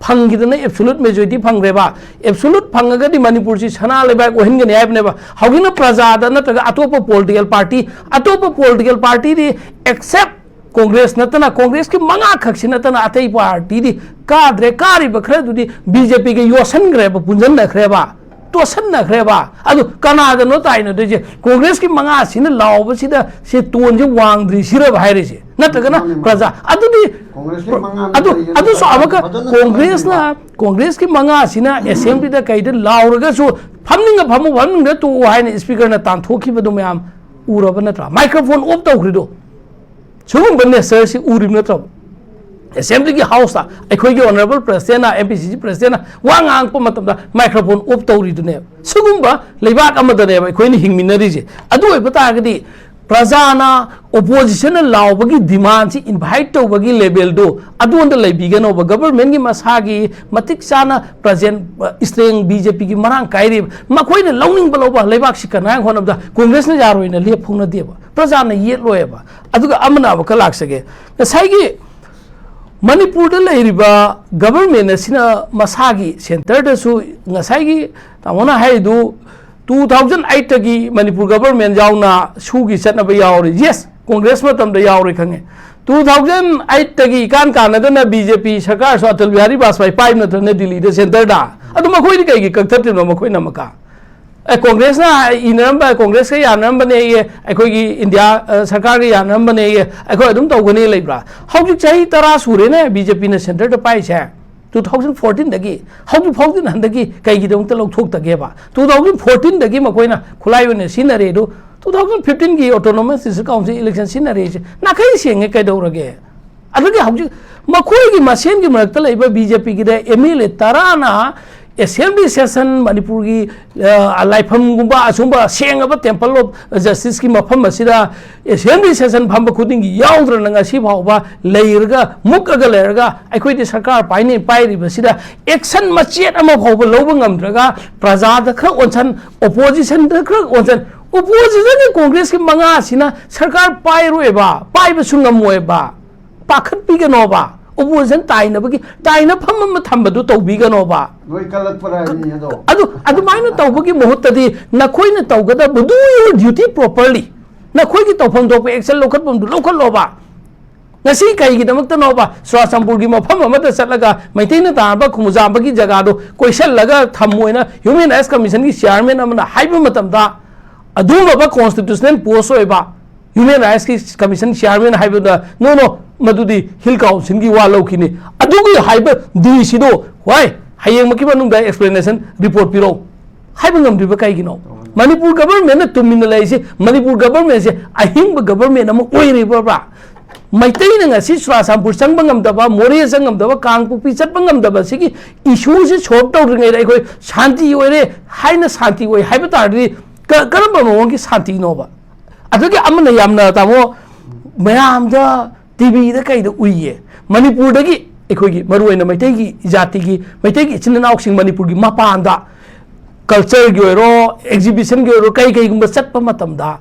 ꯐꯪꯈꯤꯗꯅ ꯑꯦꯕꯁꯣꯂꯨꯠ ꯃꯦꯖꯣꯔꯤꯇꯤ ꯐꯪꯈ꯭ꯔꯦꯕ꯫ ꯑꯦꯕꯁꯣꯂꯨꯠ ꯐꯪꯉꯒꯗꯤ ꯃꯅꯤꯄꯨꯔꯁꯤ ꯁꯅꯥ ꯂꯩꯕꯥꯛ ꯑꯣꯏꯍꯟꯒꯅꯤ ꯍꯥꯏꯕꯅꯦꯕ꯫ ꯍꯧꯖꯤꯛꯅ ꯄ꯭ꯔꯖꯥꯗ ꯅꯠꯇ꯭ꯔꯒ ꯑꯇꯣꯞꯄ ꯄꯣꯂꯤꯇꯤꯀꯦꯜ ꯄꯥꯔꯇꯤ, ꯑꯇꯣꯞꯄ ꯄꯣꯂꯤꯇꯤꯀꯦꯜ ꯄꯥꯔꯇꯤꯗꯤ ꯑꯦꯛꯁꯦꯞ ꯀꯣꯡꯒ꯭ꯔꯦꯁ ꯅꯠꯇꯅ, ꯀꯣꯡꯒ꯭ꯔꯦꯁꯀꯤ ꯃꯉꯥ ꯈꯛꯁꯤ ꯅꯠꯇꯅ ꯑꯇꯩ ꯄꯥꯔꯇꯤꯗꯤ ꯀꯥꯗ꯭ꯔꯦ꯫ ꯀꯥꯔꯤꯕ ꯈꯔꯗꯨꯗꯤ ꯕꯤ ꯖꯦ ꯄꯤꯒ ꯌꯣꯠꯁꯟꯈ꯭ꯔꯦꯕ, ꯄꯨꯟꯁꯤꯟꯅꯈ꯭ꯔꯦꯕ, ꯇꯣꯠꯁꯟꯅꯈ꯭ꯔꯦꯕ꯫ ꯑꯗꯨ ꯀꯅꯥꯗꯅꯣ ꯇꯥꯏꯅꯗꯣꯏꯁꯦ? ꯀꯣꯡꯒ꯭ꯔꯦꯁꯀꯤ ꯃꯉꯥꯁꯤꯅ ꯂꯥꯎꯕꯁꯤꯗ ꯁꯤ ꯇꯣꯟꯁꯦ ꯋꯥꯡꯗ꯭ꯔꯤꯁꯤꯔꯕ ꯍꯥꯏꯔꯤꯁꯦ? ꯅꯠꯇ꯭ꯔꯒꯅ ꯃꯥꯅꯤ, ꯃꯥꯅꯤ꯫ ꯄ꯭ꯔꯖꯥ ꯑꯗꯨꯗꯤ ꯀꯣꯡꯒ꯭ꯔꯦꯁꯀꯤ ꯃꯉꯥꯅ ꯑꯗꯨ ꯀꯔꯤꯒꯤꯅꯣ ꯑꯗꯨꯁꯨ ꯑꯃꯨꯛꯀ ꯐꯖꯅ ꯀꯣꯡꯒ꯭ꯔꯦꯁꯅ, ꯈꯪꯗ꯭ꯔꯤꯕ? ꯀꯣꯡꯒ꯭ꯔꯦꯁꯀꯤ ꯃꯉꯥꯁꯤꯅ ꯑꯦꯁꯦꯝꯕ꯭ꯂꯤꯗ ꯀꯩꯗ ꯂꯥꯎꯔꯒꯁꯨ ꯐꯝꯅꯤꯡꯉ ꯐꯝꯃꯨ, ꯐꯝꯅꯤꯡꯗ ꯇꯣꯛꯎ ꯍꯥꯏꯅ ꯏꯁꯄꯤꯀꯔꯅ ꯇꯥꯟꯊꯣꯛꯈꯤꯕꯗꯨ ꯃꯌꯥꯝ ꯎꯔꯕ ꯅꯠꯇ꯭ꯔꯥ? ꯃꯥꯏꯀ꯭ꯔꯣꯐꯣꯟ ꯑꯣꯐ ꯇꯧꯈ꯭ꯔꯤꯗꯣ꯫ ꯁꯤꯒꯨꯝꯕ ꯅꯦꯆꯔꯁꯤ ꯎꯔꯤꯕ ꯅꯠꯇ꯭ꯔꯣ? ꯑꯦꯁꯦꯝꯕ꯭ꯂꯤꯒꯤ ꯍꯥꯎꯁꯇ ꯑꯩꯈꯣꯏꯒꯤ ꯑꯣꯅꯔꯦꯕꯜ ꯄ꯭ꯔꯁꯤꯗꯦꯟꯅ, ꯑꯦꯝ ꯄꯤ ꯁꯤ ꯁꯤ ꯄ꯭ꯔꯁꯤꯗꯦꯟꯅ ꯋꯥ ꯉꯥꯡꯉꯛꯄ ꯃꯇꯝꯗ ꯃꯥꯏꯀ꯭ꯔꯣꯐꯣꯟ ꯑꯣꯐ ꯇꯧꯔꯤꯗꯨꯅꯦꯕ꯫ ꯁꯤꯒꯨꯝꯕ ꯂꯩꯕꯥꯛ ꯑꯃꯗꯅꯦꯕ ꯑꯩꯈꯣꯏꯅ ꯍꯤꯡꯃꯤꯟꯅꯔꯤꯁꯦ꯫ ꯑꯗꯨ ꯑꯣꯏꯕ ꯇꯥꯔꯒꯗꯤ ꯄ꯭ꯔꯖꯥꯅ ꯑꯣꯄꯣꯖꯤꯁꯟꯅ ꯂꯥꯎꯕꯒꯤ ꯗꯤꯃꯥꯟꯁꯤ ꯏꯟꯚꯥꯏꯠ ꯇꯧꯕꯒꯤ ꯂꯦꯚꯦꯜꯗꯨ ꯑꯗꯣꯝꯗ ꯂꯩꯕꯤꯒꯅꯣꯕ꯫ ꯒꯕꯔꯃꯦꯟꯒꯤ ꯃꯁꯥꯒꯤ ꯃꯇꯤꯛ ꯆꯥꯅ ꯄ꯭ꯔꯖꯦꯟ, ꯏꯁꯇ꯭ꯔꯦꯡ ꯕꯤ ꯖꯦ ꯄꯤꯒꯤ ꯃꯔꯥꯡ ꯀꯥꯏꯔꯤꯕ꯫ ꯃꯈꯣꯏꯅ ꯂꯧꯅꯤꯡꯕ ꯂꯧꯕ, ꯂꯩꯕꯥꯛꯁꯤ ꯀꯟꯅꯉꯥꯏ ꯍꯣꯠꯅꯕꯗ ꯀꯣꯡꯒ꯭ꯔꯦꯁꯅ ꯌꯥꯔꯣꯏꯅ ꯂꯦꯞ ꯐꯥꯎꯅꯗꯦꯕ꯫ ꯄ꯭ꯔꯖꯥꯅ ꯌꯦꯠꯂꯣꯏꯕ꯫ ꯑꯗꯨꯒ ꯑꯃꯅ ꯑꯃꯨꯛꯀ ꯂꯥꯛꯆꯒꯦ꯫ ꯉꯁꯥꯏꯒꯤ ꯃꯅꯤꯄꯨꯔꯗ ꯂꯩꯔꯤꯕ ꯒꯕꯔꯃꯦꯟ ꯑꯁꯤꯅ ꯃꯁꯥꯒꯤ ꯁꯦꯟꯇꯔꯗꯁꯨ ꯉꯁꯥꯏꯒꯤ ꯇꯥꯃꯣꯅ ꯍꯥꯏꯔꯤꯗꯨ ꯇꯨ ꯊꯥꯎꯖꯟ ꯑꯩꯠꯇꯒꯤ ꯃꯅꯤꯄꯨꯔ ꯒꯕꯔꯃꯦꯟ ꯌꯥꯎꯅ ꯁꯨꯒꯤ ꯆꯠꯅꯕ ꯌꯥꯎꯔꯤ꯫ ꯌꯦꯁ, ꯀꯣꯡꯒ꯭ꯔꯦꯁ ꯃꯇꯝꯗ ꯌꯥꯎꯔꯤ ꯈꯪꯉꯦ꯫ ꯇꯨ ꯊꯥꯎꯖꯟ ꯑꯩꯠꯇꯒꯤ ꯏꯀꯥꯟ ꯀꯥꯟꯅꯗꯅ ꯕꯤ ꯖꯦ ꯄꯤ ꯁꯔꯀꯥꯔꯁꯨ ꯑꯇꯜ ꯕꯤꯍꯥꯔꯤ ꯕꯥꯖꯄꯥꯏ ꯄꯥꯏꯕ ꯅꯠꯇ꯭ꯔꯅꯦ ꯗꯤꯜꯂꯤꯗ ꯁꯦꯟꯇꯔꯗ? ꯑꯗꯨ ꯃꯈꯣꯏꯗꯤ ꯀꯩꯒꯤ ꯀꯛꯊꯠꯇ꯭ꯔꯤꯅꯣ ꯃꯈꯣꯏꯅ ꯑꯃꯨꯛꯀ? ꯑꯦ, ꯀꯣꯡꯒ꯭ꯔꯦꯁꯅ ꯏꯅꯔꯝꯕ, ꯀꯣꯡꯒ꯭ꯔꯦꯁꯀ ꯌꯥꯅꯔꯝꯕꯅꯦꯌꯦ, ꯑꯩꯈꯣꯏꯒꯤ ꯏꯟꯗꯤꯌꯥ, ꯑ, ꯁꯔꯀꯥꯔꯒ ꯌꯥꯅꯔꯝꯕꯅꯦꯌꯦ, ꯑꯩꯈꯣꯏ ꯑꯗꯨꯝ ꯇꯧꯒꯅꯤ ꯂꯩꯕ꯭ꯔꯥ? ꯍꯧꯖꯤꯛ ꯆꯍꯤ ꯇꯔꯥ ꯁꯨꯔꯦꯅꯦ ꯕꯤ ꯖꯦ ꯄꯤꯅ ꯁꯦꯟꯇꯔꯗ ꯄꯥꯏꯁꯦ꯫ ꯇꯨ ꯊꯥꯎꯖꯟ ꯐꯣꯔꯇꯤꯟꯗꯒꯤ ꯍꯧꯖꯤꯛ ꯐꯥꯎꯗꯤ ꯍꯟꯗꯛꯀꯤ ꯀꯩꯒꯤꯗꯃꯛꯇ ꯂꯧꯊꯣꯛꯇꯒꯦꯕ? ꯇꯨ ꯊꯥꯎꯖꯟ ꯐꯣꯔꯇꯤꯟꯗꯒꯤ ꯃꯈꯣꯏꯅ ꯈꯨꯠꯂꯥꯏ ꯑꯣꯏꯅ ꯁꯤꯖꯤꯟꯅꯔꯦ ꯑꯗꯨ, ꯇꯨ ꯊꯥꯎꯖꯟ ꯐꯤꯐꯇꯤꯟꯒꯤ autonomous district council election ꯁꯤꯖꯤꯟꯅꯔꯦꯁꯦ ꯅꯥꯈꯩ ꯁꯦꯡꯉꯦ, ꯀꯩꯗꯧꯔꯒꯦ? ꯑꯗꯨꯒꯤ ꯍꯧꯖꯤꯛ ꯃꯈꯣꯏꯒꯤ ꯃꯁꯦꯟꯒꯤ ꯃꯔꯛꯇ ꯂꯩꯕ ꯕꯤ ꯖꯦ ꯄꯤꯒꯤꯗ ꯑꯦꯝ ꯑꯦꯜ ꯑꯦ ꯇꯔꯥꯅ assembly session ꯃꯅꯤꯄꯨꯔꯒꯤ, ꯑ, ꯂꯥꯏꯐꯝꯒꯨꯝꯕ ꯑꯁꯨꯝꯕ ꯁꯦꯡꯉꯕ temple of justiceꯀꯤ ꯃꯐꯝ ꯑꯁꯤꯗ assembly session ꯐꯝꯕ ꯈꯨꯗꯤꯡꯒꯤ ꯌꯥꯎꯗ꯭ꯔꯅ ꯉꯁꯤ ꯐꯥꯎꯕ ꯂꯩꯔꯒ, ꯃꯨꯛꯑꯒ ꯂꯩꯔꯒ, ꯑꯩꯈꯣꯏꯗꯤ ꯁꯔꯀꯥꯔ ꯄꯥꯏꯅꯤ ꯄꯥꯏꯔꯤꯕꯁꯤꯗ action ꯃꯆꯦꯠ ꯑꯃ ꯐꯥꯎꯕ ꯂꯧꯕ ꯉꯝꯗ꯭ꯔꯒ, ꯄ꯭ꯔꯖꯥꯗ ꯈꯔ ꯑꯣꯟꯁꯟ, oppositionꯗ ꯈꯔ ꯑꯣꯟꯁꯟ, oppositionꯒꯤ ꯀꯣꯡꯒ꯭ꯔꯦꯁꯀꯤ ꯃꯉꯥꯁꯤꯅ ꯁꯔꯀꯥꯔ ꯄꯥꯏꯔꯣꯏꯕ, ꯄꯥꯏꯕꯁꯨ ꯉꯝꯃꯣꯏꯕ꯫ ꯄꯥꯈꯠꯄꯤꯒꯅꯣꯕ꯫ Opposition ꯇꯥꯏꯅꯕꯒꯤ, ꯇꯥꯏꯅꯐꯝ ꯑꯃ ꯊꯝꯕꯗꯨ ꯇꯧꯕꯤꯒꯅꯣꯕ꯫ ꯂꯣꯏ ꯀꯜꯂꯛꯄ꯭ꯔꯥ ꯍꯥꯏꯕꯅꯤ ꯑꯗꯣ꯫ ꯑꯗꯨ, ꯑꯗꯨꯃꯥꯏꯅ ꯇꯧꯕꯒꯤ ꯃꯍꯨꯠꯇꯗꯤ ꯅꯈꯣꯏꯅ ꯇꯧꯒꯗꯕ, do your duty properly꯫ ꯅꯈꯣꯏꯒꯤ ꯇꯧꯐꯝ ꯊꯣꯛꯄ action ꯂꯧꯈꯠꯐꯝꯗꯨ ꯂꯧꯈꯠꯂꯣꯕ꯫ ꯉꯁꯤ ꯀꯩꯒꯤꯗꯃꯛꯇꯅꯣꯕ ꯆꯨꯔꯥꯆꯥꯟꯄꯨꯔꯒꯤ ꯃꯐꯝ ꯑꯃꯗ ꯆꯠꯂꯒ ꯃꯩꯇꯩꯅ ꯇꯥꯔꯕ ꯈꯨꯃꯨꯖꯥꯝꯕꯒꯤ ꯖꯒꯥꯗꯣ ꯀꯣꯏꯁꯜꯂꯒ ꯊꯝꯃꯣꯏꯅ Human Rights Commissionꯒꯤ chairman ꯑꯃꯅ ꯍꯥꯏꯕ ꯃꯇꯝꯗ, ꯑꯗꯨꯒꯨꯝꯂꯕ constitutional post ꯑꯣꯏꯕ Human Rights Commission chairman ꯍꯥꯏꯕꯗ, "No, no, ꯃꯗꯨꯗꯤ Hill Councilꯒꯤ ꯋꯥ ꯂꯧꯈꯤꯅꯤ"? ꯑꯗꯨꯒꯤ ꯍꯥꯏꯕ ꯗꯤꯁꯤꯗꯣ, ꯍꯣꯏ, ꯍꯌꯦꯡꯃꯛꯀꯤ ꯃꯅꯨꯡꯗ explanation report ꯄꯤꯔꯛꯎ ꯍꯥꯏꯕ ꯉꯝꯗ꯭ꯔꯤꯕ ꯀꯩꯒꯤꯅꯣ? ꯃꯅꯤꯄꯨꯔ governmentꯅ ꯇꯨꯃꯤꯟꯅ ꯂꯩꯔꯤꯁꯦ, ꯃꯅꯤꯄꯨꯔ governmentꯁꯦ ꯑꯍꯤꯡꯕ government ꯑꯃ ꯑꯣꯏꯔꯤꯕ꯭ꯔꯥ? ꯃꯩꯇꯩꯅ ꯉꯁꯤ ꯆꯨꯔꯥꯆꯥꯟꯄꯨꯔ ꯆꯪꯕ ꯉꯝꯗꯕ, ꯃꯣꯔꯦ ꯆꯪ ꯉꯝꯗꯕ, ꯀꯥꯡꯄꯣꯛꯄꯤ ꯆꯠꯄ ꯉꯝꯗꯕ, ꯁꯤꯒꯤ issueꯁꯤ solve ꯇꯧꯗ꯭ꯔꯤꯉꯩꯗ ꯑꯩꯈꯣꯏ ꯁꯥꯟꯇꯤ ꯑꯣꯏꯔꯦ ꯍꯥꯏꯅ ꯁꯥꯟꯇꯤ ꯑꯣꯏ ꯍꯥꯏꯕ ꯇꯥꯔꯗꯤ, ꯀ-, ꯀꯔꯝꯕ ꯃꯑꯣꯡꯒꯤ ꯁꯥꯟꯇꯤꯅꯣꯕ? ꯑꯗꯨꯒꯤ ꯑꯃꯅ ꯌꯥꯝꯅ, ꯇꯥꯃꯣ, ꯃꯌꯥꯝꯗ ꯇꯤꯚꯤꯗ ꯀꯩꯗ ꯎꯏꯌꯦ, ꯃꯅꯤꯄꯨꯔꯗꯒꯤ ꯑꯩꯈꯣꯏꯒꯤ ꯃꯔꯨꯑꯣꯏꯅ ꯃꯩꯇꯩꯒꯤ ꯖꯥꯇꯤꯒꯤ, ꯃꯩꯇꯩꯒꯤ ꯏꯆꯤꯟ ꯏꯅꯥꯎꯁꯤꯡ ꯃꯅꯤꯄꯨꯔꯒꯤ ꯃꯄꯥꯟꯗ cultureꯒꯤ ꯑꯣꯏꯔꯣ, exhibitionꯒꯤ ꯑꯣꯏꯔꯣ, ꯀꯩ ꯀꯩꯒꯨꯝꯕ ꯆꯠꯄ ꯃꯇꯝꯗ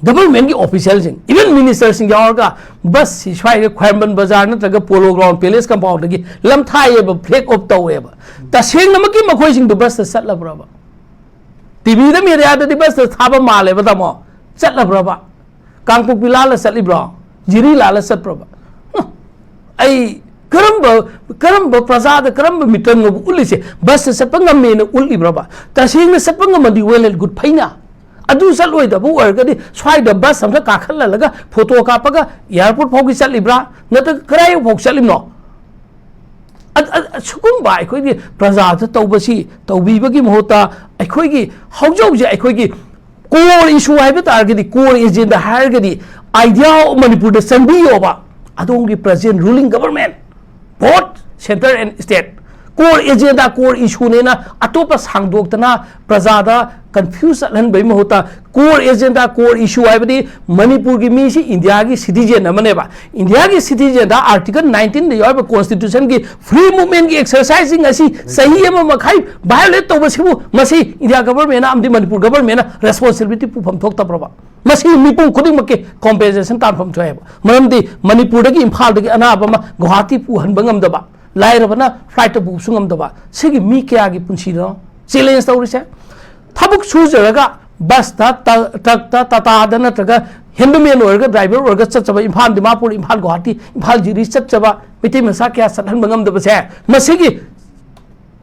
governmentꯀꯤ officialꯁꯤꯡ, even ministerꯁꯤꯡ ꯌꯥꯎꯔꯒ busꯁꯤ ꯁ꯭ꯋꯥꯏꯗ ꯈ꯭ꯋꯥꯏꯔꯝꯕꯟ ꯕꯖꯥꯔ ꯅꯠꯇ꯭ꯔꯒ Polo Ground, Palace compoundꯗꯒꯤ ꯂꯝ ꯊꯥꯏꯌꯦꯕ, flag off ꯇꯧꯋꯦꯕ꯫ ꯇꯁꯦꯡꯅꯃꯛꯀꯤ ꯃꯈꯣꯏꯁꯤꯡꯗꯨ busꯇ ꯆꯠꯂꯕ꯭ꯔꯕ? ꯇꯤꯚꯤꯗ mediaꯗꯗꯤ busꯇ ꯊꯥꯕ ꯃꯥꯜꯂꯦꯕ, ꯇꯥꯃꯣ꯫ ꯆꯠꯂꯕ꯭ꯔꯕ? ꯀꯥꯡꯄꯣꯛꯄꯤ ꯂꯥꯜꯂ ꯆꯠꯂꯤꯕ꯭ꯔꯣ? ꯖꯤꯔꯤ ꯂꯥꯜꯂ ꯆꯠꯄ꯭ꯔꯕ? ꯍ, ꯑꯩ ꯀꯔꯝꯕ, ꯀꯔꯝꯕ ꯄ꯭ꯔꯖꯥꯗ ꯀꯔꯝꯕ ꯃꯤꯇꯟꯅꯣꯕ ꯎꯠꯂꯤꯁꯦ? Busꯇ ꯆꯠꯄ ꯉꯝꯃꯦꯅ ꯎꯠꯂꯤꯕ꯭ꯔꯕ? ꯇꯁꯦꯡꯅ ꯆꯠꯄ ꯉꯝꯃꯗꯤ well and good, ꯐꯩꯅ꯫ ꯑꯗꯨ ꯆꯠꯂꯣꯏꯗꯕ ꯑꯣꯏꯔꯒꯗꯤ ꯁ꯭ꯋꯥꯏꯗ bus ꯑꯝꯇ ꯀꯥꯈꯠꯍꯜꯂꯒ photo ꯀꯥꯞꯄꯒ airport ꯐꯥꯎꯒꯤ ꯆꯠꯂꯤꯕ꯭ꯔꯥ? ꯅꯠꯇ꯭ꯔꯒ ꯀꯗꯥꯏ ꯐꯥꯎ ꯆꯠꯂꯤꯕꯅꯣ? ꯑ- ꯑ- ꯁꯤꯒꯨꯝꯕ ꯑꯩꯈꯣꯏꯒꯤ ꯄ꯭ꯔꯖꯥꯗ ꯇꯧꯕꯁꯤ ꯇꯧꯕꯤꯕꯒꯤ ꯃꯍꯨꯠꯇ ꯑꯩꯈꯣꯏꯒꯤ ꯍꯧꯖꯤꯛ ꯍꯧꯖꯤꯛ ꯑꯩꯈꯣꯏꯒꯤ core issue ꯍꯥꯏꯕ ꯇꯥꯔꯒꯗꯤ, core agenda ꯍꯥꯏꯔꯒꯗꯤ idea of ꯃꯅꯤꯄꯨꯔꯗ ꯆꯪꯕꯤꯌꯣꯕ꯫ ꯑꯗꯣꯝꯒꯤ present ruling government, both centre and state, core agenda, core issue ꯅꯦꯅ ꯑꯇꯣꯞꯄ ꯁꯥꯡꯗꯣꯛꯇꯅ ꯄ꯭ꯔꯖꯥꯗ confuse ꯆꯠꯍꯟꯕꯒꯤ ꯃꯍꯨꯠꯇ, core agenda, core issue ꯍꯥꯏꯕꯗꯤ ꯃꯅꯤꯄꯨꯔꯒꯤ ꯃꯤꯁꯤ ꯏꯟꯗꯤꯌꯥꯒꯤ citizen ꯑꯃꯅꯦꯕ꯫ ꯏꯟꯗꯤꯌꯥꯒꯤ citizen ꯗ Article nineteen ꯗ ꯌꯥꯎꯔꯤꯕ constitution ꯒꯤ free movement ꯀꯤ exercise ꯁꯤꯡ ꯑꯁꯤ ꯆꯍꯤ ꯑꯃ ꯃꯈꯥꯏ violate ꯇꯧꯕꯁꯤꯕꯨ ꯃꯁꯤ ꯏꯟꯗꯤꯌꯥ government ꯅ ꯑꯃꯗꯤ ꯃꯅꯤꯄꯨꯔ government ꯅ responsibility ꯄꯨꯐꯝ ꯊꯣꯛꯇꯕ꯭ꯔꯕ? ꯃꯁꯤ ꯃꯤꯄꯨꯝ ꯈꯨꯗꯤꯡꯃꯛꯀꯤ compensation ꯇꯥꯟꯐꯝ ꯊꯣꯛꯑꯦꯕ꯫ ꯃꯔꯝꯗꯤ ꯃꯅꯤꯄꯨꯔꯗꯒꯤ, ꯏꯝꯐꯥꯜꯗꯒꯤ ꯑꯅꯥꯕ ꯑꯃ ꯒꯨꯋꯥꯍꯥꯇꯤ ꯄꯨꯍꯟꯕ ꯉꯝꯗꯕ, ꯂꯥꯏꯔꯕꯅ flight ꯇ ꯄꯨꯕꯁꯨ ꯉꯝꯗꯕ, ꯁꯤꯒꯤ ꯃꯤ ꯀꯌꯥꯒꯤ ꯄꯨꯟꯁꯤꯅꯣ challenge ꯇꯧꯔꯤꯁꯦ? ꯊꯕꯛ ꯁꯨꯖꯔꯒ bus ꯇ, ꯇ- truck ꯇ, Tata ꯗ ꯅꯠꯇ꯭ꯔꯒ handyman ꯑꯣꯏꯔꯒ, driver ꯑꯣꯏꯔꯒ ꯆꯠꯆꯕ, ꯏꯝꯐꯥꯜ ꯗꯤꯃꯥꯄꯨꯔ, ꯏꯝꯐꯥꯜ ꯒꯨꯋꯥꯍꯥꯇꯤ, ꯏꯝꯐꯥꯜ ꯖꯤꯔꯤ ꯆꯠꯆꯕ ꯃꯩꯇꯩ ꯃꯆꯥ ꯀꯌꯥ ꯆꯠꯍꯟꯕ ꯉꯝꯗꯕꯁꯦ, ꯃꯁꯤꯒꯤ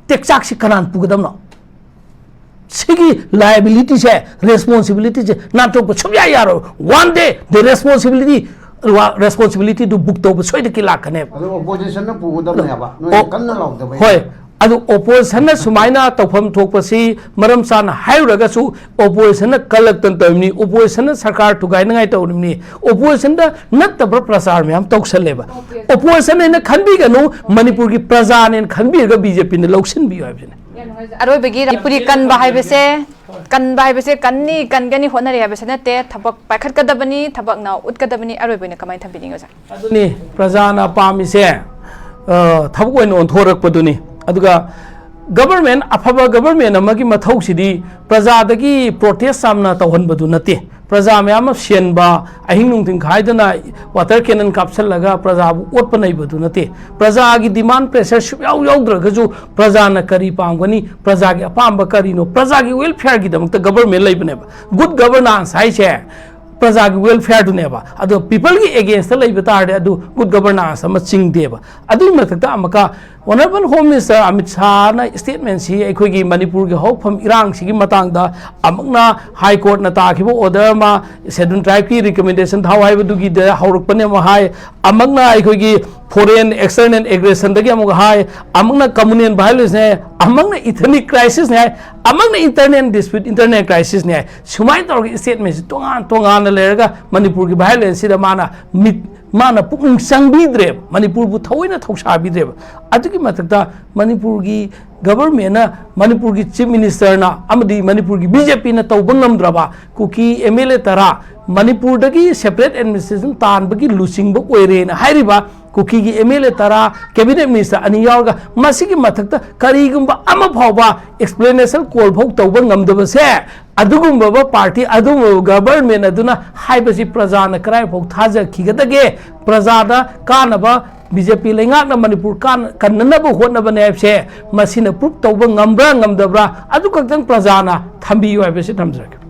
ꯇꯦꯛꯆꯥꯛꯁꯤ ꯀꯅꯥꯅ ꯄꯨꯒꯗꯕꯅꯣ? ꯁꯤꯒꯤ liability ꯁꯦ, responsibility ꯁꯦ ꯅꯥꯟꯊꯣꯛꯄ ꯁꯨꯡꯌꯥ ꯌꯥꯔꯣꯏ꯫ One day the responsibility, responsibility do book ꯇꯧꯕ ꯁꯣꯏꯗꯅ ꯂꯥꯛꯀꯅꯦꯕ꯫ ꯑꯗꯨ opposition ꯅ ꯄꯨꯒꯗꯕꯅꯦꯕ, ꯅꯣꯏꯅ ꯑꯣ, ꯀꯟꯅ ꯂꯥꯎꯗꯕꯩ꯫ ꯍꯣꯏ, ꯑꯗꯨ opposition ꯅ ꯁꯨꯃꯥꯏꯅ ꯇꯧꯐꯝ ꯊꯣꯛꯄꯁꯤ ꯃꯔꯝ ꯆꯥꯅ ꯍꯥꯏꯔꯨꯔꯒꯁꯨ, opposition ꯅ ꯀꯜꯂꯛꯇꯅ ꯇꯧꯔꯤꯕꯅꯤ, opposition ꯅ ꯁꯔꯀꯥꯔ ꯊꯨꯒꯥꯏꯅꯉꯥꯏ ꯇꯧꯔꯤꯕꯅꯤ, opposition ꯗ ꯅꯠꯇꯕ ꯄ꯭ꯔꯆꯥꯔ ꯃꯌꯥꯝ ꯇꯧꯁꯜꯂꯦꯕ꯫ Opposition ꯍꯥꯏꯅ ꯈꯟꯕꯤꯒꯅꯨ, ꯃꯅꯤꯄꯨꯔꯒꯤ ꯄ꯭ꯔꯖꯥꯅꯦꯅ ꯈꯟꯕꯤꯔꯒ ꯕꯤ ꯖꯦ ꯄꯤꯅ ꯂꯧꯁꯤꯟꯕꯤꯌꯨ ꯍꯥꯏꯕꯁꯤꯅꯤ꯫ ꯑꯔꯣꯏꯕꯒꯤ ꯃꯅꯤꯄꯨꯔꯤ ꯀꯟꯕ ꯍꯥꯏꯕꯁꯦ, ꯀꯟꯕ ꯍꯥꯏꯕꯁꯦ ꯀꯟꯅꯤ, ꯀꯟꯒꯅꯤ, ꯍꯣꯠꯅꯔꯤ ꯍꯥꯏꯕꯁꯦ ꯅꯠꯇꯦ꯫ ꯊꯕꯛ ꯄꯥꯏꯈꯠꯀꯗꯕꯅꯤ, ꯊꯕꯛꯅ ꯎꯠꯀꯗꯕꯅꯤ꯫ ꯑꯔꯣꯏꯕ ꯑꯣꯏꯅ ꯀꯃꯥꯏꯅ ꯊꯝꯕꯤꯅꯤꯡꯉꯤ, ꯑꯣꯖꯥ? ꯑꯗꯨꯅꯤ ꯄ꯭ꯔꯖꯥꯅ ꯄꯥꯝꯃꯤꯁꯦ, ꯑ, ꯊꯕꯛ ꯑꯣꯏꯅ ꯑꯣꯟꯊꯣꯔꯛꯄꯗꯨꯅꯤ꯫ ꯑꯗꯨꯒ government, ꯑꯐꯕ government ꯑꯃꯒꯤ ꯃꯊꯧꯁꯤꯗꯤ ꯄ꯭ꯔꯖꯥꯗꯒꯤ protest ꯌꯥꯝꯅ ꯇꯧꯍꯟꯕꯗꯨ ꯅꯠꯇꯦ꯫ ꯄ꯭ꯔꯖꯥ ꯃꯌꯥꯝ ꯑꯃ ꯁꯦꯟꯕ, ꯑꯍꯤꯡ ꯅꯨꯡꯊꯤꯜ ꯈꯥꯏꯗꯅ water cannon ꯀꯥꯞꯁꯤꯜꯂꯒ ꯄ꯭ꯔꯖꯥꯕꯨ ꯑꯣꯠꯄ ꯅꯩꯕꯗꯨ ꯅꯠꯇꯦ꯫ ꯄ꯭ꯔꯖꯥꯒꯤ demand pressure ꯁꯨꯛꯌꯥꯎ ꯌꯥꯎꯗ꯭ꯔꯒꯁꯨ ꯄ꯭ꯔꯖꯥꯅ ꯀꯔꯤ ꯄꯥꯝꯒꯅꯤ, ꯄ꯭ꯔꯖꯥꯒꯤ ꯑꯄꯥꯝꯕ ꯀꯔꯤꯅꯣ, ꯄ꯭ꯔꯖꯥꯒꯤ welfare ꯒꯤꯗꯃꯛꯇ government ꯂꯩꯕꯅꯦꯕ꯫ Good governance ꯍꯥꯏꯁꯦ ꯄ꯭ꯔꯖꯥꯒꯤ welfare ꯗꯨꯅꯦꯕ꯫ ꯑꯗꯣ people ꯒꯤ against ꯇ ꯂꯩꯕ ꯇꯥꯔꯗꯤ ꯑꯗꯨ good governance ꯑꯃ ꯆꯤꯡꯗꯦꯕ꯫ ꯑꯗꯨꯒꯤ ꯃꯊꯛꯇ ꯑꯃꯨꯛꯀ Honourable Home Minister Amit ꯁꯥꯍꯅ statement ꯁꯤ ꯑꯩꯈꯣꯏꯒꯤ ꯃꯅꯤꯄꯨꯔꯒꯤ ꯍꯧꯔꯛꯐꯝ ꯏꯔꯥꯡꯁꯤꯒꯤ ꯃꯇꯥꯡꯗ ꯑꯃꯨꯛꯅ High Court ꯅ ꯇꯥꯈꯤꯕ order ꯑꯃ, Scheduled Tribe ꯀꯤ recommendation ꯊꯥꯎ ꯍꯥꯏꯕꯗꯨꯒꯤꯗ ꯍꯧꯔꯛꯄꯅꯦ ꯑꯃ ꯍꯥꯏ, ꯑꯃꯨꯛꯅ ꯑꯩꯈꯣꯏꯒꯤ Foreign external aggression ꯗꯒꯤ ꯑꯃꯨꯛ ꯍꯥꯏ, ꯑꯃꯨꯛꯅ communal violence ꯅꯦ ꯍꯥꯏ, ꯑꯃꯨꯛꯅ ethnic crisis ꯅꯦ ꯍꯥꯏ, ꯑꯃꯨꯛꯅ internal dispute, internal crisis ꯅꯦ ꯍꯥꯏ꯫ ꯁꯨꯃꯥꯏꯅ ꯇꯧꯔꯒ statement ꯁꯤ ꯇꯣꯉꯥꯟ ꯇꯣꯉꯥꯟꯅ ꯂꯩꯔꯒ ꯃꯅꯤꯄꯨꯔꯒꯤ violence ꯁꯤꯗ ꯃꯥꯅ ꯃꯤꯠ, ꯃꯥꯅ ꯄꯨꯛꯅꯤꯡ ꯆꯪꯕꯤꯗ꯭ꯔꯦꯕ, ꯃꯅꯤꯄꯨꯔꯕꯨ ꯊꯑꯣꯏꯅ ꯊꯧꯁꯥꯕꯤꯗ꯭ꯔꯦꯕ꯫ ꯑꯗꯨꯒꯤ ꯃꯊꯛꯇ ꯃꯅꯤꯄꯨꯔꯒꯤ government ꯅ, ꯃꯅꯤꯄꯨꯔꯒꯤ chief minister ꯅ ꯑꯃꯗꯤ ꯃꯅꯤꯄꯨꯔꯒꯤ B J P ꯅ ꯇꯧꯕ ꯉꯝꯗ꯭ꯔꯕ ꯀꯨꯀꯤ M L A ꯇꯔꯥ ꯃꯅꯤꯄꯨꯔꯗꯒꯤ separate administration ꯇꯥꯟꯕꯒꯤ ꯂꯨꯆꯤꯡꯕ ꯑꯣꯏꯔꯦꯅ ꯍꯥꯏꯔꯤꯕ ꯀꯨꯀꯤꯒꯤ M L A ꯇꯔꯥ, cabinet minister ꯑꯅꯤ ꯌꯥꯎꯔꯒ ꯃꯁꯤꯒꯤ ꯃꯊꯛꯇ ꯀꯔꯤꯒꯨꯝꯕ ꯑꯃ ꯐꯥꯎꯕ explanation call ꯐꯥꯎ ꯇꯧꯕ ꯉꯝꯗꯕꯁꯦ, ꯑꯗꯨꯒꯨꯝꯕ party, ꯑꯗꯨꯒꯨꯝꯕ government ꯑꯗꯨꯅ ꯍꯥꯏꯕꯁꯤ ꯄ꯭ꯔꯖꯥꯅ ꯀꯗꯥꯏꯐꯥꯎ ꯊꯥꯖꯈꯤꯒꯗꯒꯦ? ꯄ꯭ꯔꯖꯥꯗ ꯀꯥꯟꯅꯕ, B J P ꯂꯩꯉꯥꯛꯅ ꯃꯅꯤꯄꯨꯔ ꯀꯥꯟ-, ꯀꯟꯅꯅꯕ ꯍꯣꯠꯅꯕꯅꯦ ꯍꯥꯏꯕꯁꯦ ꯃꯁꯤꯅ proof ꯇꯧꯕ ꯉꯝꯕ꯭ꯔꯥ ꯉꯝꯗꯕ꯭ꯔꯥ, ꯑꯗꯨ ꯈꯛꯇꯪ ꯄ꯭ꯔꯖꯥꯅ ꯊꯝꯕꯤꯌꯨ ꯍꯥꯏꯕꯁꯤ ꯊꯝꯖꯔꯒꯦ꯫